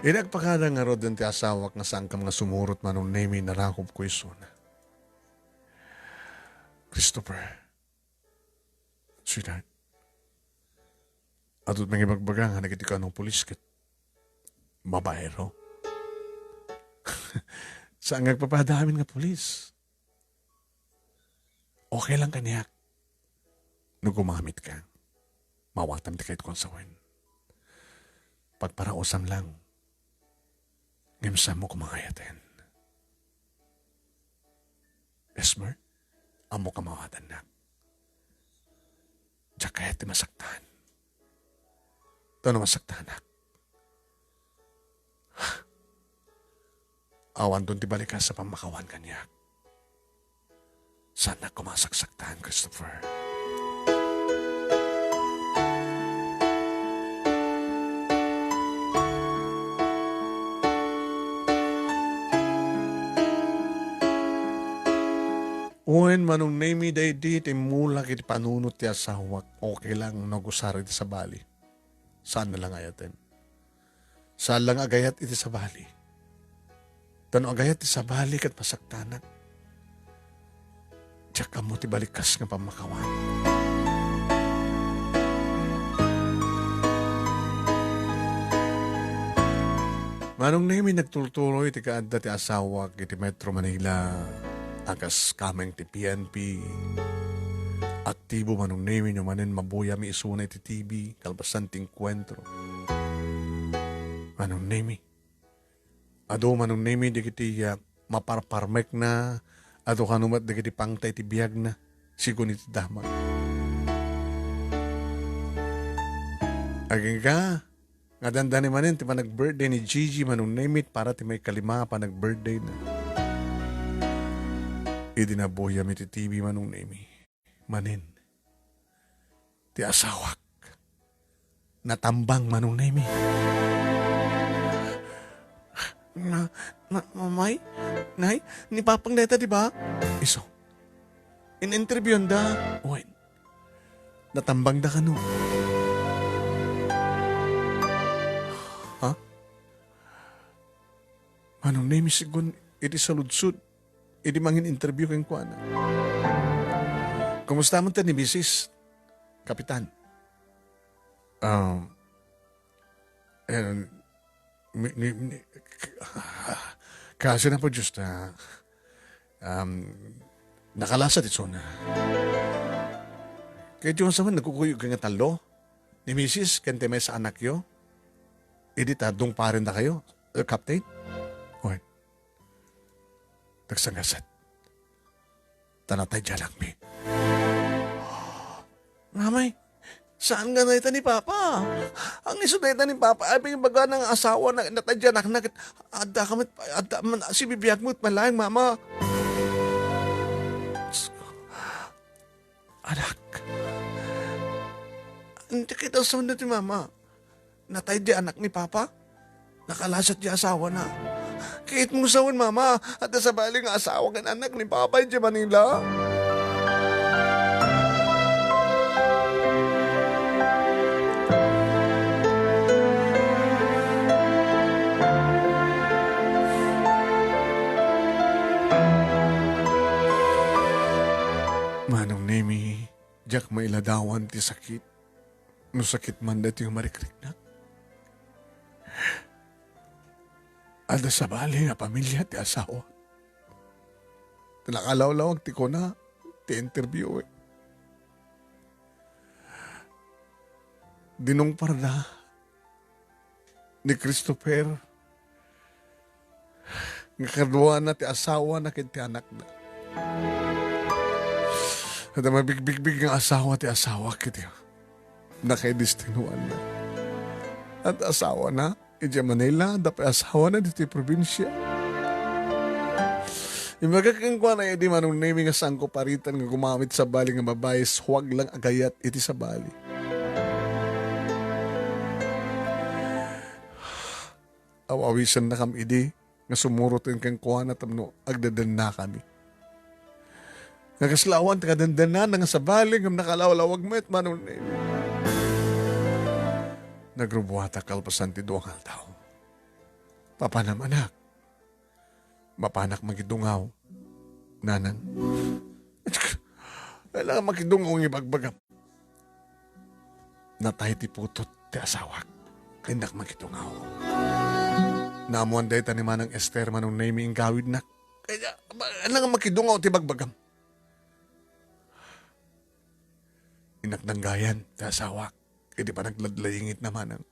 Idi agpakada ngaruden ti asawak nga saankam nga sumurot, Manong Nemy, narakopko isuna. Christopher, sweetheart, adu ti mangibagbaga nga dagiti kano pulis ket babaero. Saan nga agpapada amin nga pulis? Okay lang kaniak. No gumamit ka, mawatam ti kayatko a sawen. Pagparausam lang. Ngem saanmo koma nga ayaten. Esmer, ammok a mawatannak. Diak kayat ti masaktan. Ta no masaktanak, awanton ti balikas a pammakawan kaniak. Saannak koma a saksaktan, Christopher. Wen, Manong Nemy, daydi ti immulak iti panunot ti asawak. Okay lang no agusar iti sabali. Saanna la nga ayaten. Saan la nga agayat iti sabali. Ta no agayat ti sabali ket masaktanak, diak ammo ti balikas nga pammakawan. Manong Nemy, nagtultuloy ti kaadda ti asawak iti Metro Manila a kas kameng ti P N P. Aktibo, Manong Nemy, no manen mabuyami isuna iti T V kalpasan ti enkuentro. Manong Nemy, adu, Manong Nemy, dagiti, ah, maparparmekna, adu kano met dagiti pangta iti biagna, sigun iti damag. Agingga, nga dandani manen ti panag-birthday ni Gigi, Manong Nemy, para ti maikalima a panag-birthday na. Idi nabuyam iti T V, Manong Nemy, manen ti asawak natambang, Manong Nemy. Na, na, Mamay? Nay? Ni Papang dayta, di ba? Isu. In-interviewan da. Wen. Natambang da kano. Ha? Manong Nemy, sigun iti saludsod, idi mangin-interview kenkuana. Kumusta man ta ni Misis, Kapitan? Ah, eh, mi-, mi-, mi-, kasi na po, Diyos na, um, nakalasat isuna. Kaya di mo sa man, nagkukuyog ka nga talo ni Misis, ken ti maysa anakyo. Idi ta, dungparen da kayo, eh, Captain? Oy. Nagsangaset. Ta natay ti anakmi. Mamay, saan nga dayta ni Papa? Ang isu dayta ni Papa, ay, pagbaga nga asawa na, natay ti anakna, ket adda ka met, adda man, si bibiag mo, malaing mama. Anak, andi kita sa ti mama. Natay di anak ni Papa? Nakalasat di asawa na. Kit mo sawen, Mama, adda sabali nga asawa ken anak ni Papa iti Manila. Manong Nemi, diak mailadawan ti sakit. No sakit man daytoy nga marikriknak. Adda sabali nga pamilia ti asawa. Ta nakalawlawag ti kuna, i-interview. Dinungparda ni Christopher nga kaduana ti asawana ken ti anakna. Adda mabigbigbig nga asawa ti asawak iti nakaidestinoanna. Adda asawana idiay Manila, adda pay asawana ditoy probinsia. Imbagak kenkuana idi Manong Nemy nga saanko paritan nga gumamit sabali nga babai, suag lang agayat iti sabali. Aw-awisennakam idi nga sumuroten kenkuana tapno agdedennakami. Nga kasla awan ti kadendennana nga sabali ngem nakalawlawag met, Manong Nemy. Nagrubuatak kalpasan ti dua nga aldaw. Papanam, anak. Mapanak makidungaw, nanang. Kailangan makidungaw nga ibagbagam. Natay ti putot ti asawak. Innak makidungaw. Naammoan dayta ni Manang Esther, Manong Nemy, inggawidnak. Kaya, ba-, alangan makidungaw ti bagbagam. Innak danggayan ti asawak. Iti panagladladingitna, manang.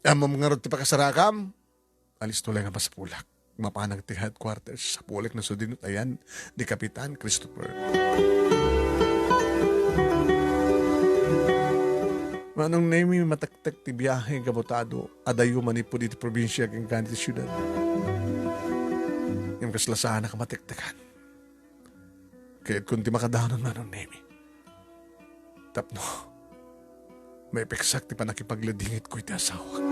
Ammom ngarud ti pakasarakam? Alisto laeng a masapulak. Mapanak ti headquarters. Sapulek no sudinot ayan ni Kapitan Christopher. Manong Nemy, matektek ti biahe, kabutado. Adayo manipud iti probinsia ken kani ti siudad. Ngem kasla saanak a matektekan. Kayatko ti makadanon, Manong Nemy. Tapno maipeksak ti pannakipagladingitko iti asawak.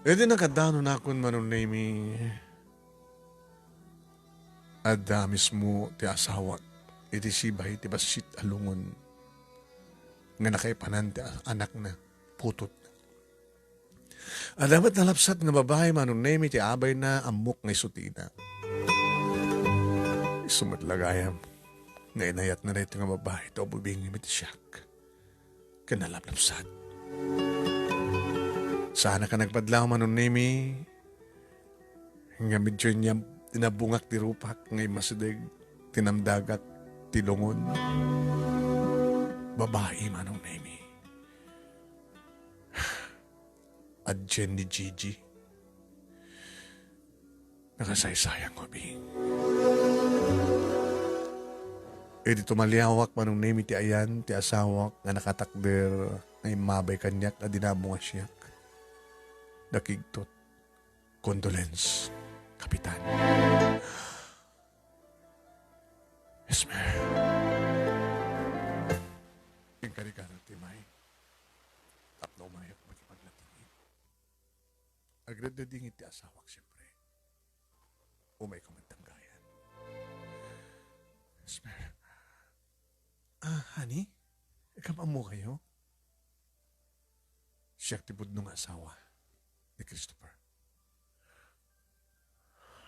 Idi nakadanonakon, Manong Nemy, adda mismo ti asawak iti sibay ti bassit a lungon nga nakaipanan ti anakna, putotna. Adda met nalapsat nga babai, Manong Nemy, ti abayna, ammok nga isu ti ina. Isu met la gayam nga inayatna daytoy nga babai, ta ubing iti siak. Ken nalapsat. Saanak a nagpadlaw, Manong Nemy, nga medyo inyab-, inabungak ti rupak nga immasideg ti namdagak ti lungon. Babai, Manong Nemy. Adien ni Gigi. Nakasaysayang ubing. Idi tumaliawak, Manong Nemy, ti ayan ti asawak nga nakatakder nga immabay kaniak a dinamo nga siak. Dakigtot. Condolence, Kapitan. Esmer. Inkarigana ti may. Tapno umayak makipagladingit. Agladladingit ti asawak, siyempre. Umayko met danggayan. Esmer. Ah, honey? Ikam ammo kayo? Siak ti pudno nga asawa ni Christopher.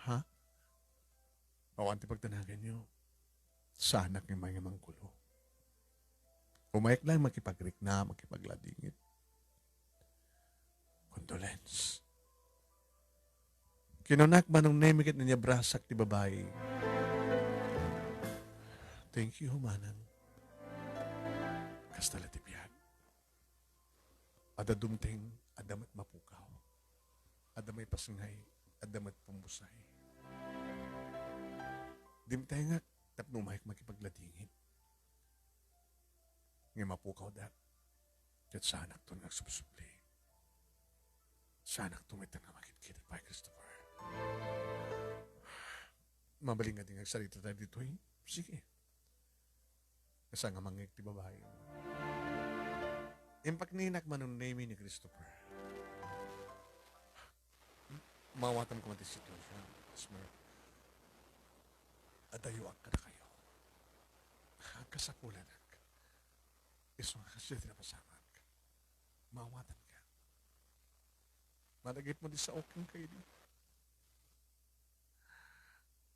Ha? Awan ti pagdanaganyo. Saanak nga may nga manggulo. Umayak lang makipagrikna, makipagladingit. Condolence. Kinunak, Manong Nemy, ket inyabrasak ti babai. Thank you, manang. Kasta la ti biag. Adda dumteng, adda met mapukaw. Adda maipasngay, adda met pumbusay. Dimtengak tapno umayek makipagladingit. Nga mapukawdak, ket saanakton nga agsubsubli. Saanakto met nga makitkitat pay, Christopher. Mabalin nga di nga agsarita tayo ditoy? Sige. Kasta nga mangngeg ti babai. Impakninak, Manong Nemy, ni Christopher. Maawatam koma ti sitwasyon, Esmer. Adayoak kadakayo. Agkasapulanak. Isu nga kasla ti napasamak. Maawatanka. Malagipmo ti sao kenka idi.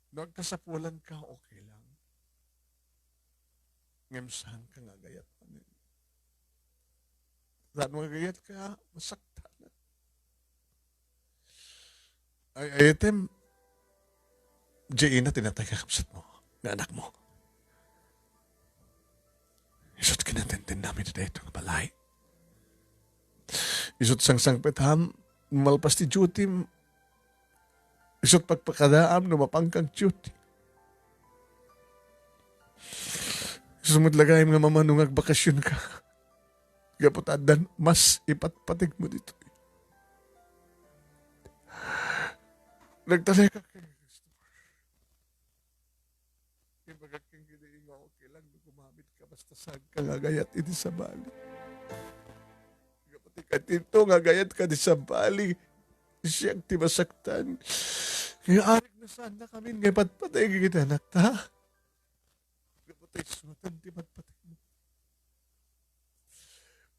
No agkasapulanka, okay lang. Ngem saanka nga agayat manen. Saan nga agayat ka, masaktan. Ay, ay, item, diay ina ti natay nga kabsatmo, nga anakmo. Isu't kinatendennami daytoy nga balay. Isu't sangsangpetam, malpas ti duty, isu't pagpakadaam no mapanka ag-duty. Isu't met lagayem nga mamano nga agbakasionka. Gapu ta addan mas ipatpategmo ditoy. Nagtalekak ken ni Cristo. Imbagak ken Gideo nga okay lang no gumamit ka basta saanka nga agayat iti sabali. Gapu ti kadinto nga agayat ka iti sabali, siak ti masaktan. Nga arik na saannakamin nga ipatpateg iti anakta. Gapu ta isuatan ti ipatpategmo.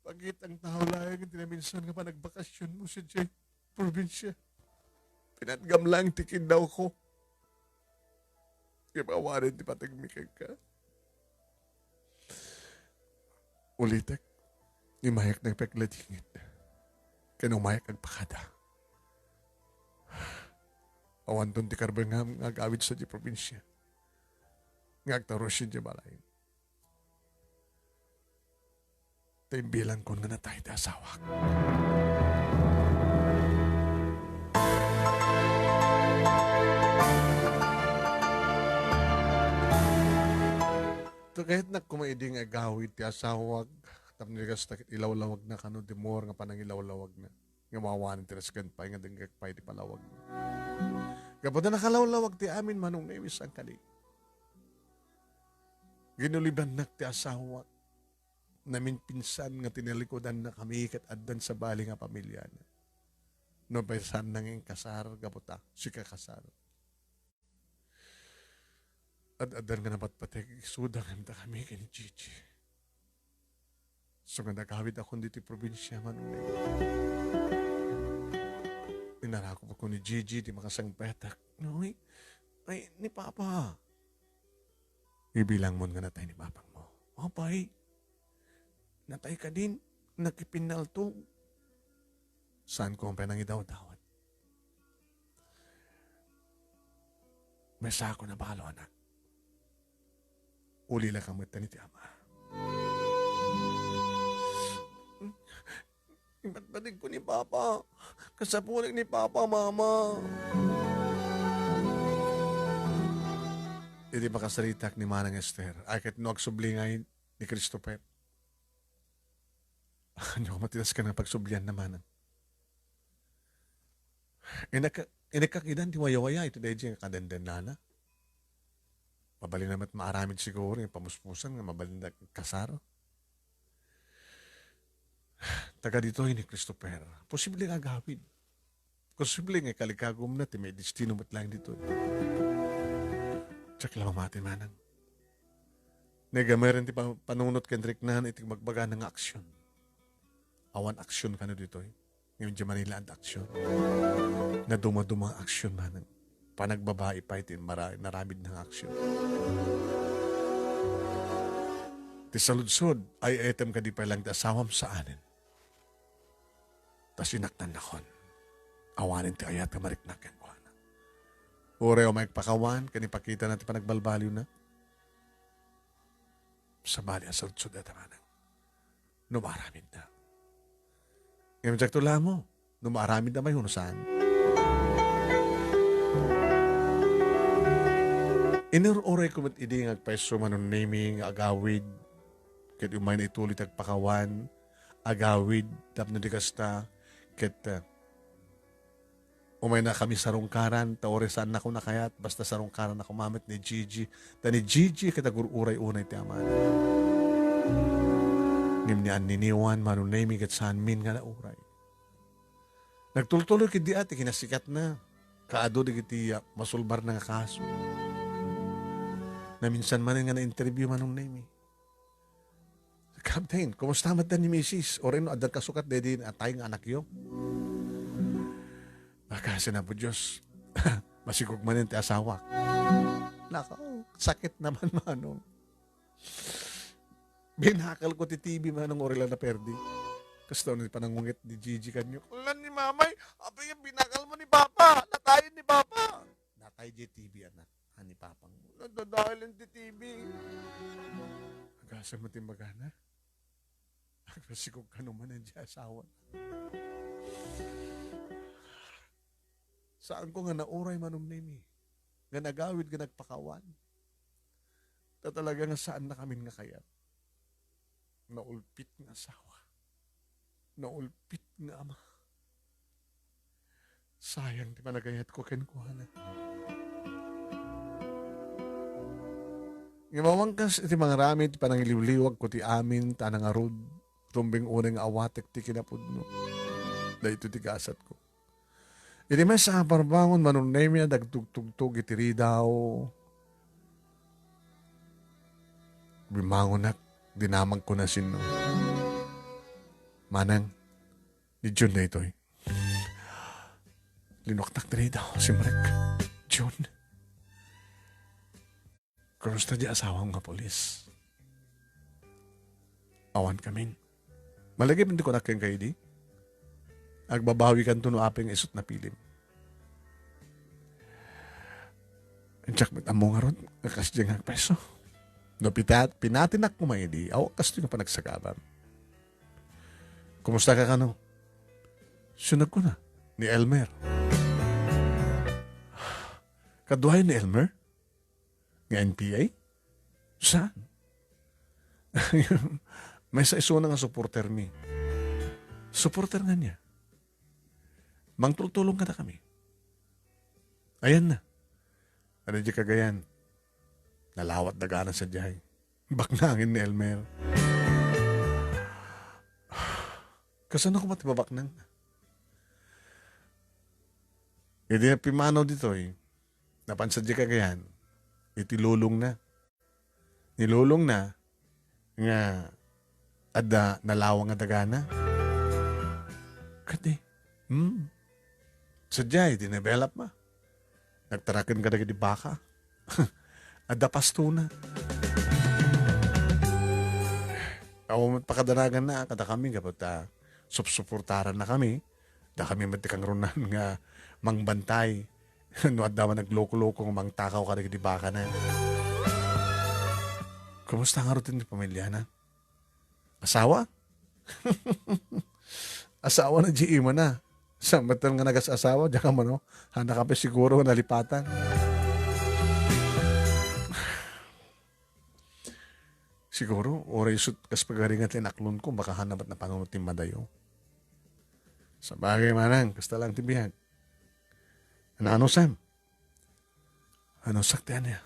Pagitang tao laeng ti naminsan nga panagbakasionmo sadiay probinsia. Pinatgam laeng ti kiddawko. Ngem awanen ti pategmi kenka. Ulitek, imayak nagpagladingit. Ken umayak agpakada. Awanton ti karbengam nga agawid sadiay probinsia. Nga agtarusen diay balay. Ta imbilankon nga natay ti asawak. Kayatnak koma idi nga agawid ti asawak, tapno di kasta ket ilawlawagna kano, the more nga panangilawlawagna. Nga mawanen ti nasken pay nga denggek pay ti palawagna. Gapu ta nakalawlawag ti amin, Manong Nemi, saan kadi? Ginulibannak ti asawak. Naminpinsan nga tinalikudanna kami ket addan sabali nga pamiliana. No pay saanna nga inkasar, gapu ta, sika kasar. Ad-addan nga napatpateg, isuda ngem ta kami ken ni Gigi. So nga nagawidakon ditoy probinsia, Manong Nemi. Inarakupko ni Gigi ti makasangpetak. Uy, ay, ni Papa. Ibilangmon nga natay ni Papangmo. Apay, natay kadin, nakipinnaltog. Saanko pay nangidawdawat. Maysaak a balo, anak. Ulilaka met iti Ama. Ipatpategko ni Papa. Kasapunek ni Papa, Mama. Iti pakasaritak ni Manang Esther, ay ket no agsubli ngay ni Christopher. Ania koma ti nasken nga pagsublianna, Manang? Inek-, inekkak idan ti wayawaya iti daydi nga kadendennana. Mabalinna met maaramid siguro nga pamuspusan nga mabalinda kasar. Taga ditoy ni Christopher. Posible nga agawid. Posible nga ikalikagumna ti maidestino met laeng ditoy. Diak la mamati, Manang. Naigameren ti pa-, panunot ken riknaan iti magbagana nga aksyon. Awan aksyon kano ditoy. Ngem idiay Manila, adda aksyon. Nadumaduma nga aksyon, Manang. Panagbabai pay ti mara-, naramidna nga aksyon. Ti saludsod, ay-ayatem kadi pay laeng ti asawam? Saanen. Ta sinaknannakon. Awanen ti ayat nga mariknak kenkuana. Uray umay agpakawan ken ipakitana ti panagbalbaliwna. Sabali a saludsod dayta, Manang. No maaramidna. Ngem diakto la ammo no maaramidna pay wenno saan. Inur-urayko met idi nga agpayso, Manong Nemi, nga agawid, ket umayna ituloy ti agpakawan, agawid, tapno di kasta, ket, ah, umaynakami sarungkaran, ta uray saannako nakayat, basta sarungkaranna koma met ni Gigi. Ta ni Gigi ket agur-uray unay ti amana. Ngem ni Anniniwan, Manong Nemi, ket saanmin nga nauray. Nagtultuloy ketdi a ti kinasikatna. Kaadu dagiti, ah, masulbarna nga kaso. Naminsan manen nga na-interview, Manong Nemi. "Captain, kumusta met da ni misis? Uray no adda kasukat daydi natay nga anakyo?" "Akasin, Apo Dios, masikog manen ti asawak." Nakaw, sakit naman, Manong. Binakalko ti T V, Manong, uray la naperdi. Kasta no ti panangungit ni Gigi kaniak. Lan ni Mamay, apay nga binakalmo ni Papa. Natayen ni Papa. Natay diay T V, anak. Ani Papang. Nadadaelen ti T V. Agasem met ti imbagana. Agpasikog kano manen diay asawa. Saanko nga nauray, Manong Nemi, nga nagawid nga nagpakawan. Ta talaga nga saannakamin nga kayat. Naulpit nga asawa. Naulpit nga ama. Sayang ti panagayatko kenkuana. Ngem awan kas iti mangaramid ti panangiliwliwagko ti amin ta nangarud, rumbeng unay nga awatek ti kinapudno. Daytoy ti gasatko. Iti maysa a parbangon, Manong Nemi, a nagtugtugtog iti ridaw, bimmangonak, dinamagko na sinno. Manang, ni Jun daytoy. Linuktak ti ridaw, simrek. Jun. Kumusta diay asawam nga pulis? Awan kamin. Malagip ti kunak kenka idi. Agbabawikanto no apay nga isut' napilim. Diak met ammo ngarud nga kasdiay nga agpayso. No pita-, pinatinak koma idi, awan kastoy nga panagsagabam. Kumusta ka kano? Siunagko na, ni Elmer. Kaduayo ni Elmer? Nga N P A? Saan? Maysa isuna nga supporter mi. Supporter nga niya. Mangtultulong kadakami. Ayan na. Ano di kagayan? Nalawat dagana sadiay. Baknangen ni Elmer. Kasano ko pati babaknang? Idi pimanaw ditoy, napan sadiay kagayan, iti lolong na. Ni lolong na nga adda nalawang nga dagana. Kadi, hmm. Sadiay, dinevelop ma. Nagtaraken kadagiti baka. Adda pastona. Awan met pakadanaganna kadakami, gapu ta supsuportarannakami. Dakami met ti kangrunaan nga mangbantay. No adda man nagloko-loko nga mangtakaw kadagiti bakana. Kumusta ngarud ti pamiliana? Asawa? Asawa na di imana. Sa metten nga nagas-asawa, diak ammo no? Hanna ka pay siguro nga nalipatan. Siguro, uray isut' kas pagaringat ti inaklonko, baka hanna met napanunot ti madayo. Sabagay, manang, kasta lang ti biag. Nano, Sam? Ano, sakti ania?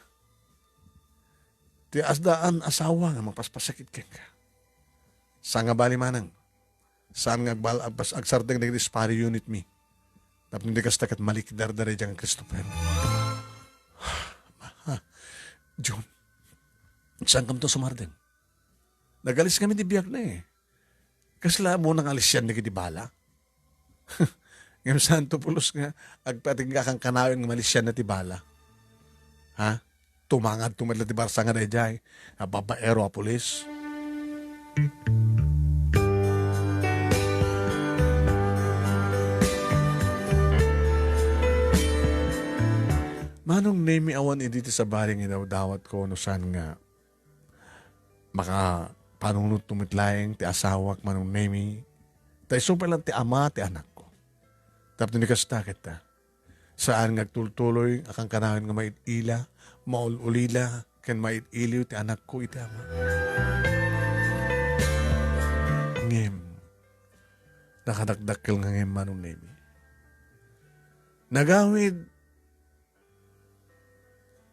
Ti asdaan asawa nga mapaspasakit kenka. Saan nga bali manang? Saan nga agbal-, agpas-, agsardeng dagiti spare unit mi? Tapno di kasta ket malikdar daydiay nga Christopher. Jun, saan kam to sumardeng? Nagalis kami ti biag na eh. Kasla mo nang alisian dagiti bala? Ngem saan to pulos nga agpatingga kan kanayon nga malisian na ti bala? Ha? Tumangadto met la ti barsa nga daydiay a babaero a pulis. Manong Nemi, awan idi ti sabali nga idawdawatko no saan nga makapanunotto met laeng ti asawak, Manong Nemi, ta isu pay laeng ti ama ti anakko. Tapno ni kasta ketta, saan nga agtultuloy a kankanayon nga maid-ila, maul-ulila, ken maid-iliw ti anakko iti ama. Ngem, nakadakdakkel nga ngem, Manong Nemi. Nagawid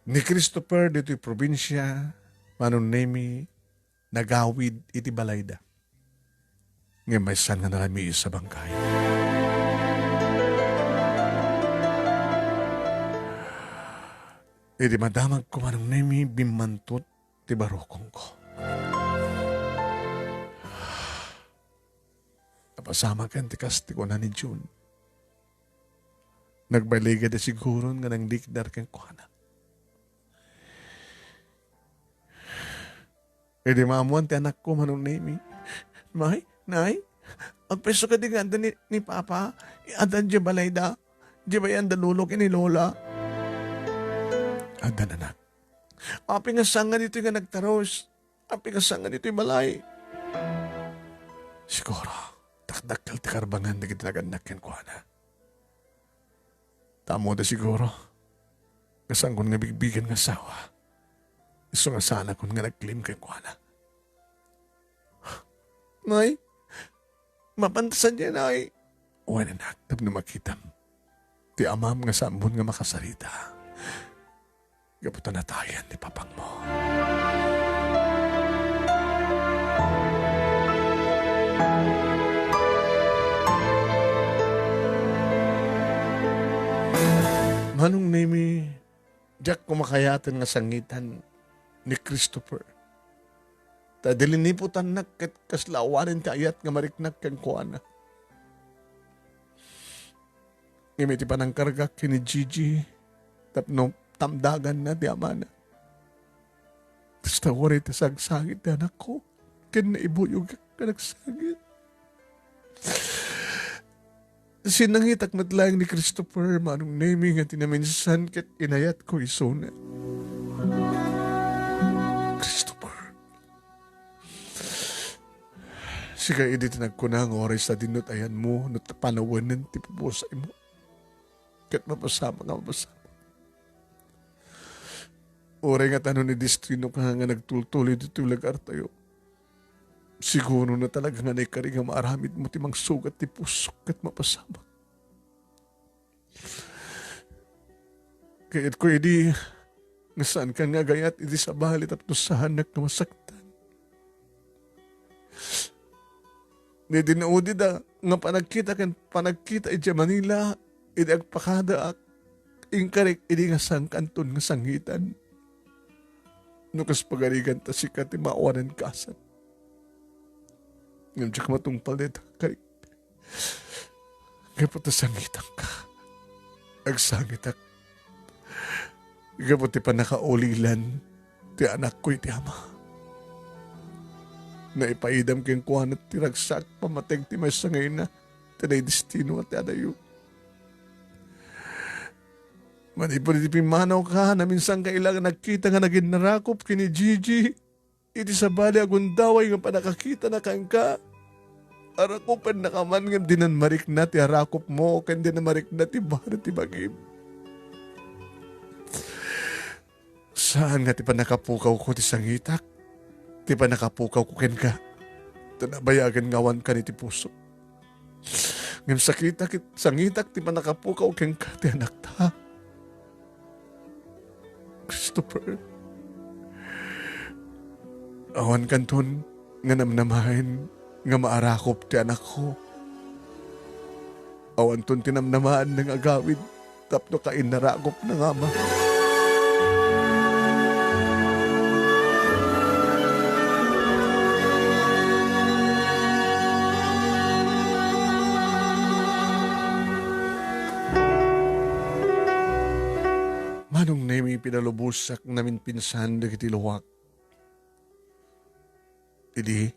ni Christopher ditoy probinsia, Manong Nemi, nagawid iti balayda. Ngem maysan nga nalamiis a bangkay. Idi madamagko, Manong Nemi, bimmantot ti barukongko. Napasamaken ti kas ti kuna ni Jun. Nagbaligada siguron nga nanglikdar kenkuana. Idi maammuan ti anakko, Manong Nemi, "May, nay, Agpayso kadi nga adda ni, ni Papa? Adda diay balayda? Diay bayan da Lolo ken ni Lola? Adda, anak. Apay nga saan nga ditoy nga nagtaros? Apay nga saan nga ditoy balay? Siguro, dakdakkel ti karbangan dagiti nagannak kenkuana. Ta ammoda siguro nga saankon nga bigbigen nga asawa. Isu nga saanakon nga naglim kenkuana. Nay, mapan ta sadiay, Nay. Wen, anak, tapno makitam ti amam nga saanmon nga makasarita gapu ta natayan ni papangmo. Manong Nemi, diak koma kayaten nga sangitan ni Christopher. Ta diliniputannak ket kasla awanen ti ayat nga mariknak kenkuana. Ngem iti panangkargak ken ni Gigi tapno tamdaganna ti amana, kasta uray ti sagsangit ti anakko ken naibuyogak nga nagsangit. Sinangitak met laeng ni Christopher, Manong Nemi, nga ti naminsan ket inayatko isuna. Christopher, sika idi ti nagkuna nga uray sadino ti ayanmo no panawenen ti pupusaymo. Ket mapasamak nga mapasamak. Uray nga ta no ni destinoka nga nagtultuloy ditoy lugartayo, siguro na talaga nga naikari nga maaramidmo ti mangsugat ti pusok ket mapasamak. Kayatko idi nga saankan nga agayat iti sabali tapno saanak nga masaktan. Daydi naudida nga panagkita ken panagkita idiay Manila idi agpakadaak, inkarik idi nga saankanton nga sangitan. No kas pagarigan ta sika ti maawanan kasan. Ngem diak matungpal dayta, karik. Gapu ta sangitanka. Agsangitak. Gapu ti pannakaulilan ti anakko iti ama. Naipaidam kenkuana ti ragsak pamateg ti maysa nga ina, ti naidestino ti adayo. Manipud iti pimmanawka, naminsanka ila nga nagkita nga nagin narakop ken ni Gigi. Iti sabali a gundaway nga pannakakitana kenka, arakopennaka man ngem dinan marikna ti arakopmo ken dinan marikna ti baro ti bagim. Saan nga ti pannakapukawko ti sangitak, ti pannakapukawko kenka, ta nabayagen nga awankan iti puso. Ngem sakitak, sangitak ti pannakapukaw kenka ti anakta. Christopher, awankanton nga namnamaen nga maarakop ti anakko. Awanton ti namnamaenna nga agawid tapno kainnarakopna nga ama. Manong Nemi, pinalubosak naminpinsan dagiti luak. Idi,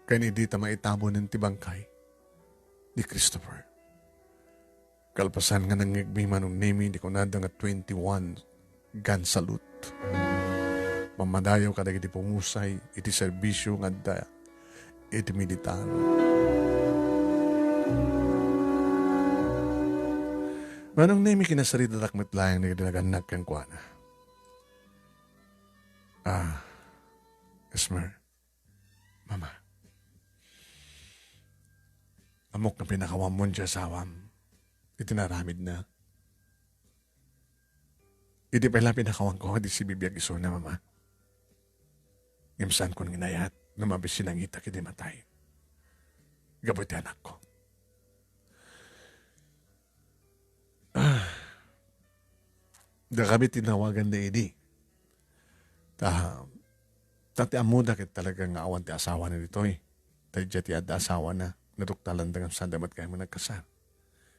ken idi ta maitabonen ti bangkay ni Christopher. Kalpasan nga nangngegmi, Manong Nemi, di kunada nga twenty-one gun salute. Mammadayaw kadagiti pumusay iti serbisio nga adda iti militar. Manong Nemi, kinasaritatak met laeng dagiti nagannak kenkuana. Ah, Esmer, Mama. Ammok nga pinakawanmon ti asawam iti naaramidna. Idi pay la pinakawanko, di sibibiag isuna, Mama. Ngem saankon nga inayat no mabisinangitak iti matay gapu iti anakko. Ah, dakami ti nawaganda idi. Ta, ta ti ammoda ket talaga nga awan ti asawana ditoy. Ta idiay ti adda asawana, naduktalanda ngem sanda met kayatmo nagkasar.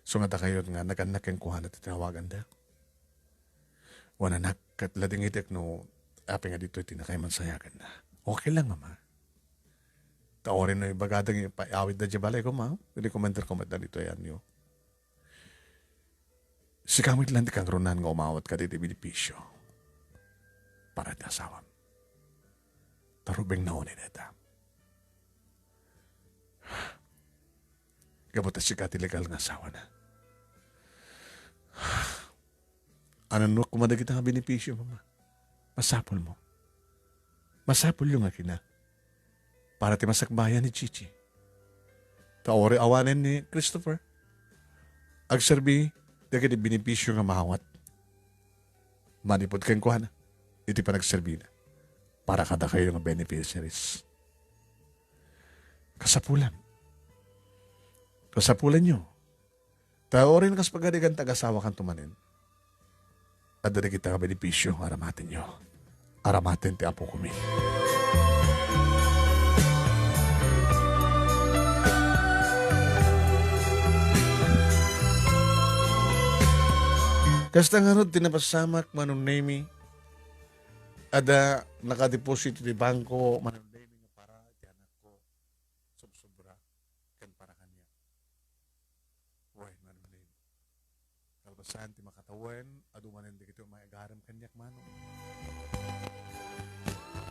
So nga dakayo nga nagannak kenkuana ti tinawaganda. Wen anak, ket ladingitek no apay nga ditoy ti nakaimansayaganna. Okay lang, Mama. Ta uray no ibagada nga ipaawidda diay balay koma, recommender koma dagitoy anyo. Sika met laeng ti kangrunaan nga umawat kadagiti benepisio para iti asawam. Ta rubengna unay dayta. Gapu ta sika ti legal nga asawana. Ananok koma dagita nga benepisio, Mama. Masapulmo. Masapulyo nga kina. Para ti masakbayan ni Chichi. Ta uray awanen ni Christopher, agserbi dagiti benepisio nga maawat manipud kenkuana iti panagserbina para kadakayo nga beneficiaries. Kasapulan. Kasapulanyo. Ta uray no kas pagarigan ti agasawakanto manen, adda dagita nga benepisio nga aramatenyo. Aramaten ti Apokomi. Kasta ngarud ti napasamak, Manong Nemy, adda nakadeposit iti bangko, Manong Nemy, nga para iti anakko, sobsobra ken para kaniak. Wen, Manong Nemy. Kalpasan ti makatawen, adu manen dagiti umay agarem kaniak, Manong.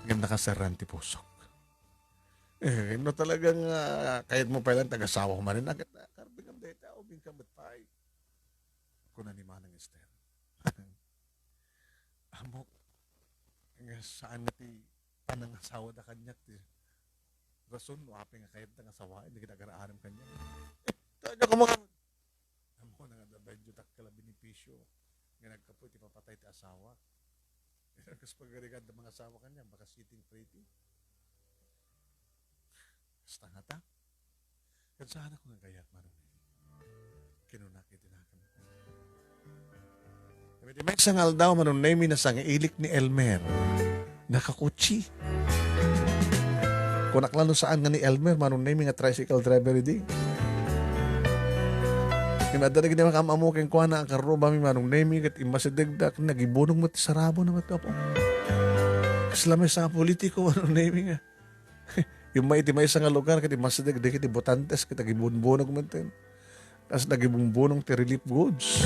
Ngem nakaserraan ti pusok. Eh, no talagang, ah, kayatmo pay laeng ti agasawam manen, ket, ah, karbingam dayta, ubingkam met pay. Kuna ni Manang Esther. Ammok nga saan nga ti panangasawada kaniak ti rason no apay nga kayatda nga sawaen dagiti agar-arem kaniak. Eh, kanya ka mga Ammo na nga, nabayadyo dakkel a benepisio nga nagkapuy ti papatay ti asawa. Kas pagarigan da mangasawa kaniak, baka sitting pretty. Kasta ngata. Ket saanakon nga kayat, Manong Nemy. Kinunak iti nakemko. Iti maysa nga aldaw, Manong Nemy, nasangailik ni Elmer. Nakakotse. Kunak la no saan nga ni Elmer, Manong Nemy, nga tricycle driver idi. Ngem adda dagiti makaam-ammo kenkuana a karrubami, Manong Nemy, ket immasidegda, ket nagibunong met ti sarabona met, Apo. Kasla maysa nga politiko, Manong Nemy, nga immay iti maysa nga lugar ket immasideg dagiti botantes ket agibunbunong metten. Kas nagibumbunong ti relief goods.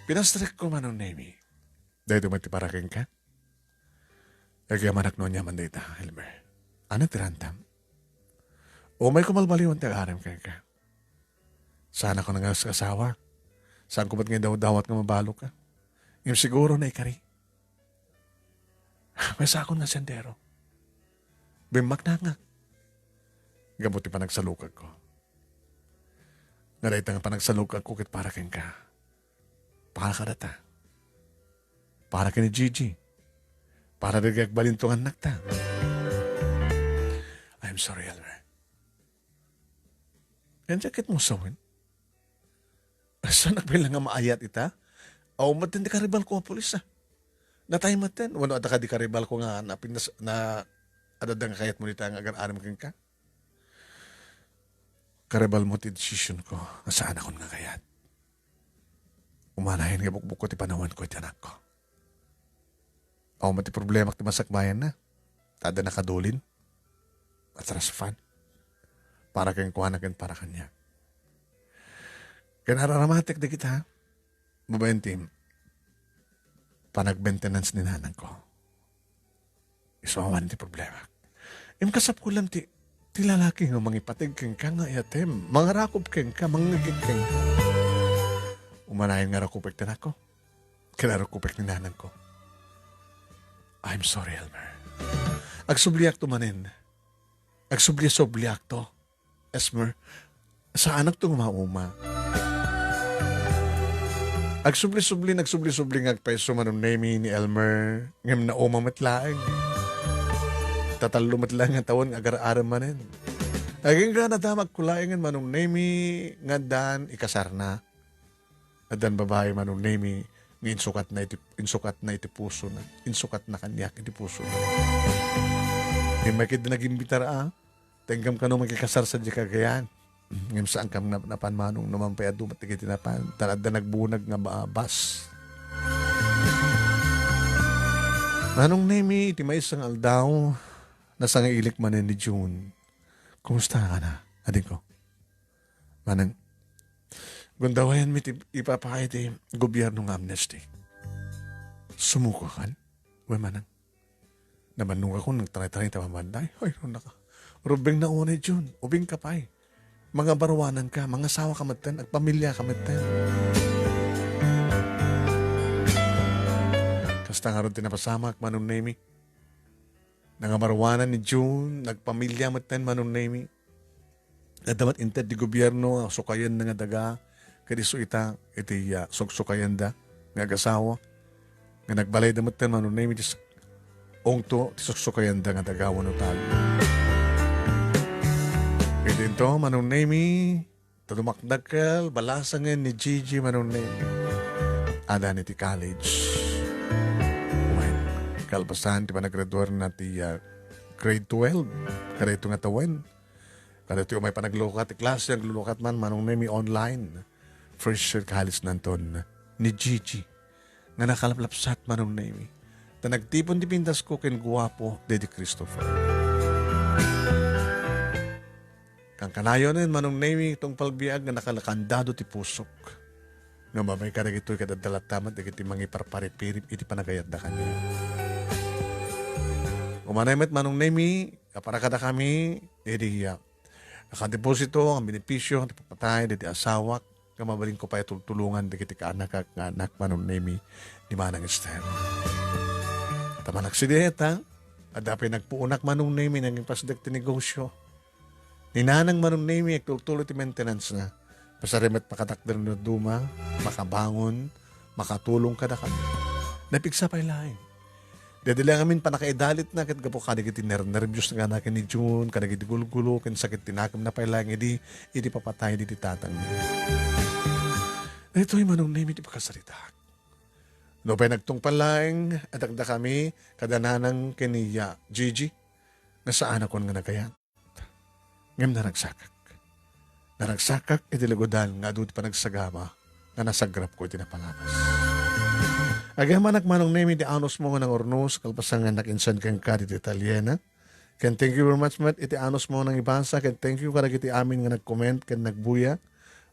Pinastrekko, Manong Nemy. Daytoy met ti para kenka. Agyamanak no aniaman dayta, Elmer. Ania ti raantam? Umayko malbaliwan ti agarem kenka. Saanakon nga asawa. Saanko met nga idawdawat nga mabalaka. Ngem siguro naikari. Maysakon nga sendero. Bimmaknangak. Gapu ti panagsalukagko. Nga dayta nga panagsalukagko ket para kenka. Para kadata. Para ken ni Gigi. Para dagiti agbalinto nga annakta. I'm sorry, Elmer. Ania ti sakitmo, sawen? Saannak pay la nga maayat ita? Awan metten ti karibalko a pulis, a. Natay metten. Wenno adda kadi karibalko nga napintas-, na adda nga kayatmo dita nga agar-arem kenka? Karibalmo ti desisionko nga saanakon nga kayat. Umanayon nga bukbukko ti panawanko iti anakko. Awan met ti problemak ti masakbayanna. Ta adda nakadulin. Atras fan. Para kenkuana ken para kaniak. Ken araramatek dagita, babaen ti panagmaintenance ni nanangko. Isu awan ti problema. Ngem kasapulan ti, ti lalaki nga mangipateg kenka nga ayatem, mangarakop kenka, mangngegek kenka. Umanayon nga rakupek ti anakko. Kinarakupek ni nanangko. I'm sorry, Elmer. Agsubliakto manen. Agsubli-subliakto. Esmer, saanakto nga mauma. Agsubli-subli, nagsubli-subli nga agpayso, Manong Nemy, ni Elmer, ngem nauma met laeng. Tatallo met laeng nga tawen nga agar-arem manen. Agingga nadamagko laengen, Manong Nemy, nga addaan ikasarna. Addan babai, Manong Nemy, nga insukatna iti, insukatna iti pusona. Insukatna kaniak iti pusona. Ngem maikid nagimbitar a, tenggam kano makikasar sadiay Cagayan. Ngem saankam nga napan, Manong, no man pay adu met dagiti napan. Tan adda nagbunag nga ba-, bus. Manong Nemi, iti maysa nga aldaw, nasangailik manen ni June. Kumusta ka na, adingko? Manang, gundawayonmi ti ipapaay ti gobierno nga amnesty. Sumuko kan? Wen, manang. Nabannogakon, nagtaray-taray ta mabanday. Ay, no, naka. Rubeng na unay, June. Ubing ka pay. Mangabaruanan ka, mangasawa ka metten, agpamilya ka metten. Kasta ngarud ti napasamak, Manong Nemi. Nangabaruanan ni June, nagpamilya metten, Manong Nemi. Adda met inted ti gobierno a sukayenda nga daga, ket isu ita iti, ah, suksukayenda nga agasawa, nga nagbalayda metten, Manong Nemi, ti s-, ungto ti suksukayenda nga daga wenno talo. Ket into, Manong Nemi, ta dumakdakkel balasangen ni Gigi, Manong Nemi. Adda iti college. Wen, kalpasan ti panagraduarna ti, ah, grade twelve, kadayto nga tawen. Kadaytoy umay panaglukat ti klase, aglulukat man, Manong Nemi, online. First year college nanton ni Gigi. Nga nakalaplapsat, Manong Nemi. Ta nagtipon ti pintasko ken guapo, Daddy Christopher. Kankanayon, Manong Nemi, tungpal biag nga nakalakandado ti pusok. Ngem amay kadagitoy ket adda latta met dagiti mangiparparipirip iti panagayatda kaniak. Umanay met, Manong Nemi, apara kadakami, idi, ah, nakadeposito ang benepisio ti papatay dagiti asawak, nga mabalinko pay tultulongan dagiti kaanakak nga anak, Manong Nemi, ni Manang Esther. Ta managsidi ita, adda pay nagpuonak, Manong Nemi, nangipasdek ti negosio. Ni Nanang, Manong Nemi, agtultulo ti maintenance na. Pasarimet makatakder no duma, makabangon, makatulong kadakami. Napigsa pay laeng. Daydi laeng amin pannakaidalit na ket gapu kadagiti ner-, nerbios nga anaken ni June, kadagiti gulgulo, ken sakit ti nakemna pay laeng idi, idi papatay diti tatang. Daytoy, Manong Nemi, ti pakasaritak. No pay nagtungpal laeng, adakdakami, kada Nanang ken ni, ah, Gigi, nga saanakon nga nagayat. Ngem naragsakak. Naragsakak iti lugudan nga adu ti panagsagaba nga nasagrapko iti napalabas. Agyamanak, Manong Nemi, ti anusmo nga nangurnos, kalpasan nga nakinsan kenka ditoy Italiana. Ken thank you very much met iti anusmo nga nangibasa, ken thank you kadagiti amin nga nag-comment ken nagbuya.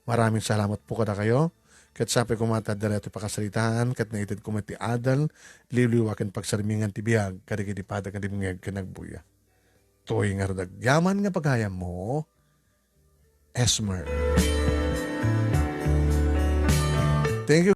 Maraming salamat po kadakayo. Ket sapay koma ta adda daytoy pakasaritaan, ket naitedko met ti adal, liwliwa ken pagsarmingan ti biag kadagiti pada nga dimngeg ken nagbuya. Toy ngarud agyaman nga pagayammo, Esmer. Thank you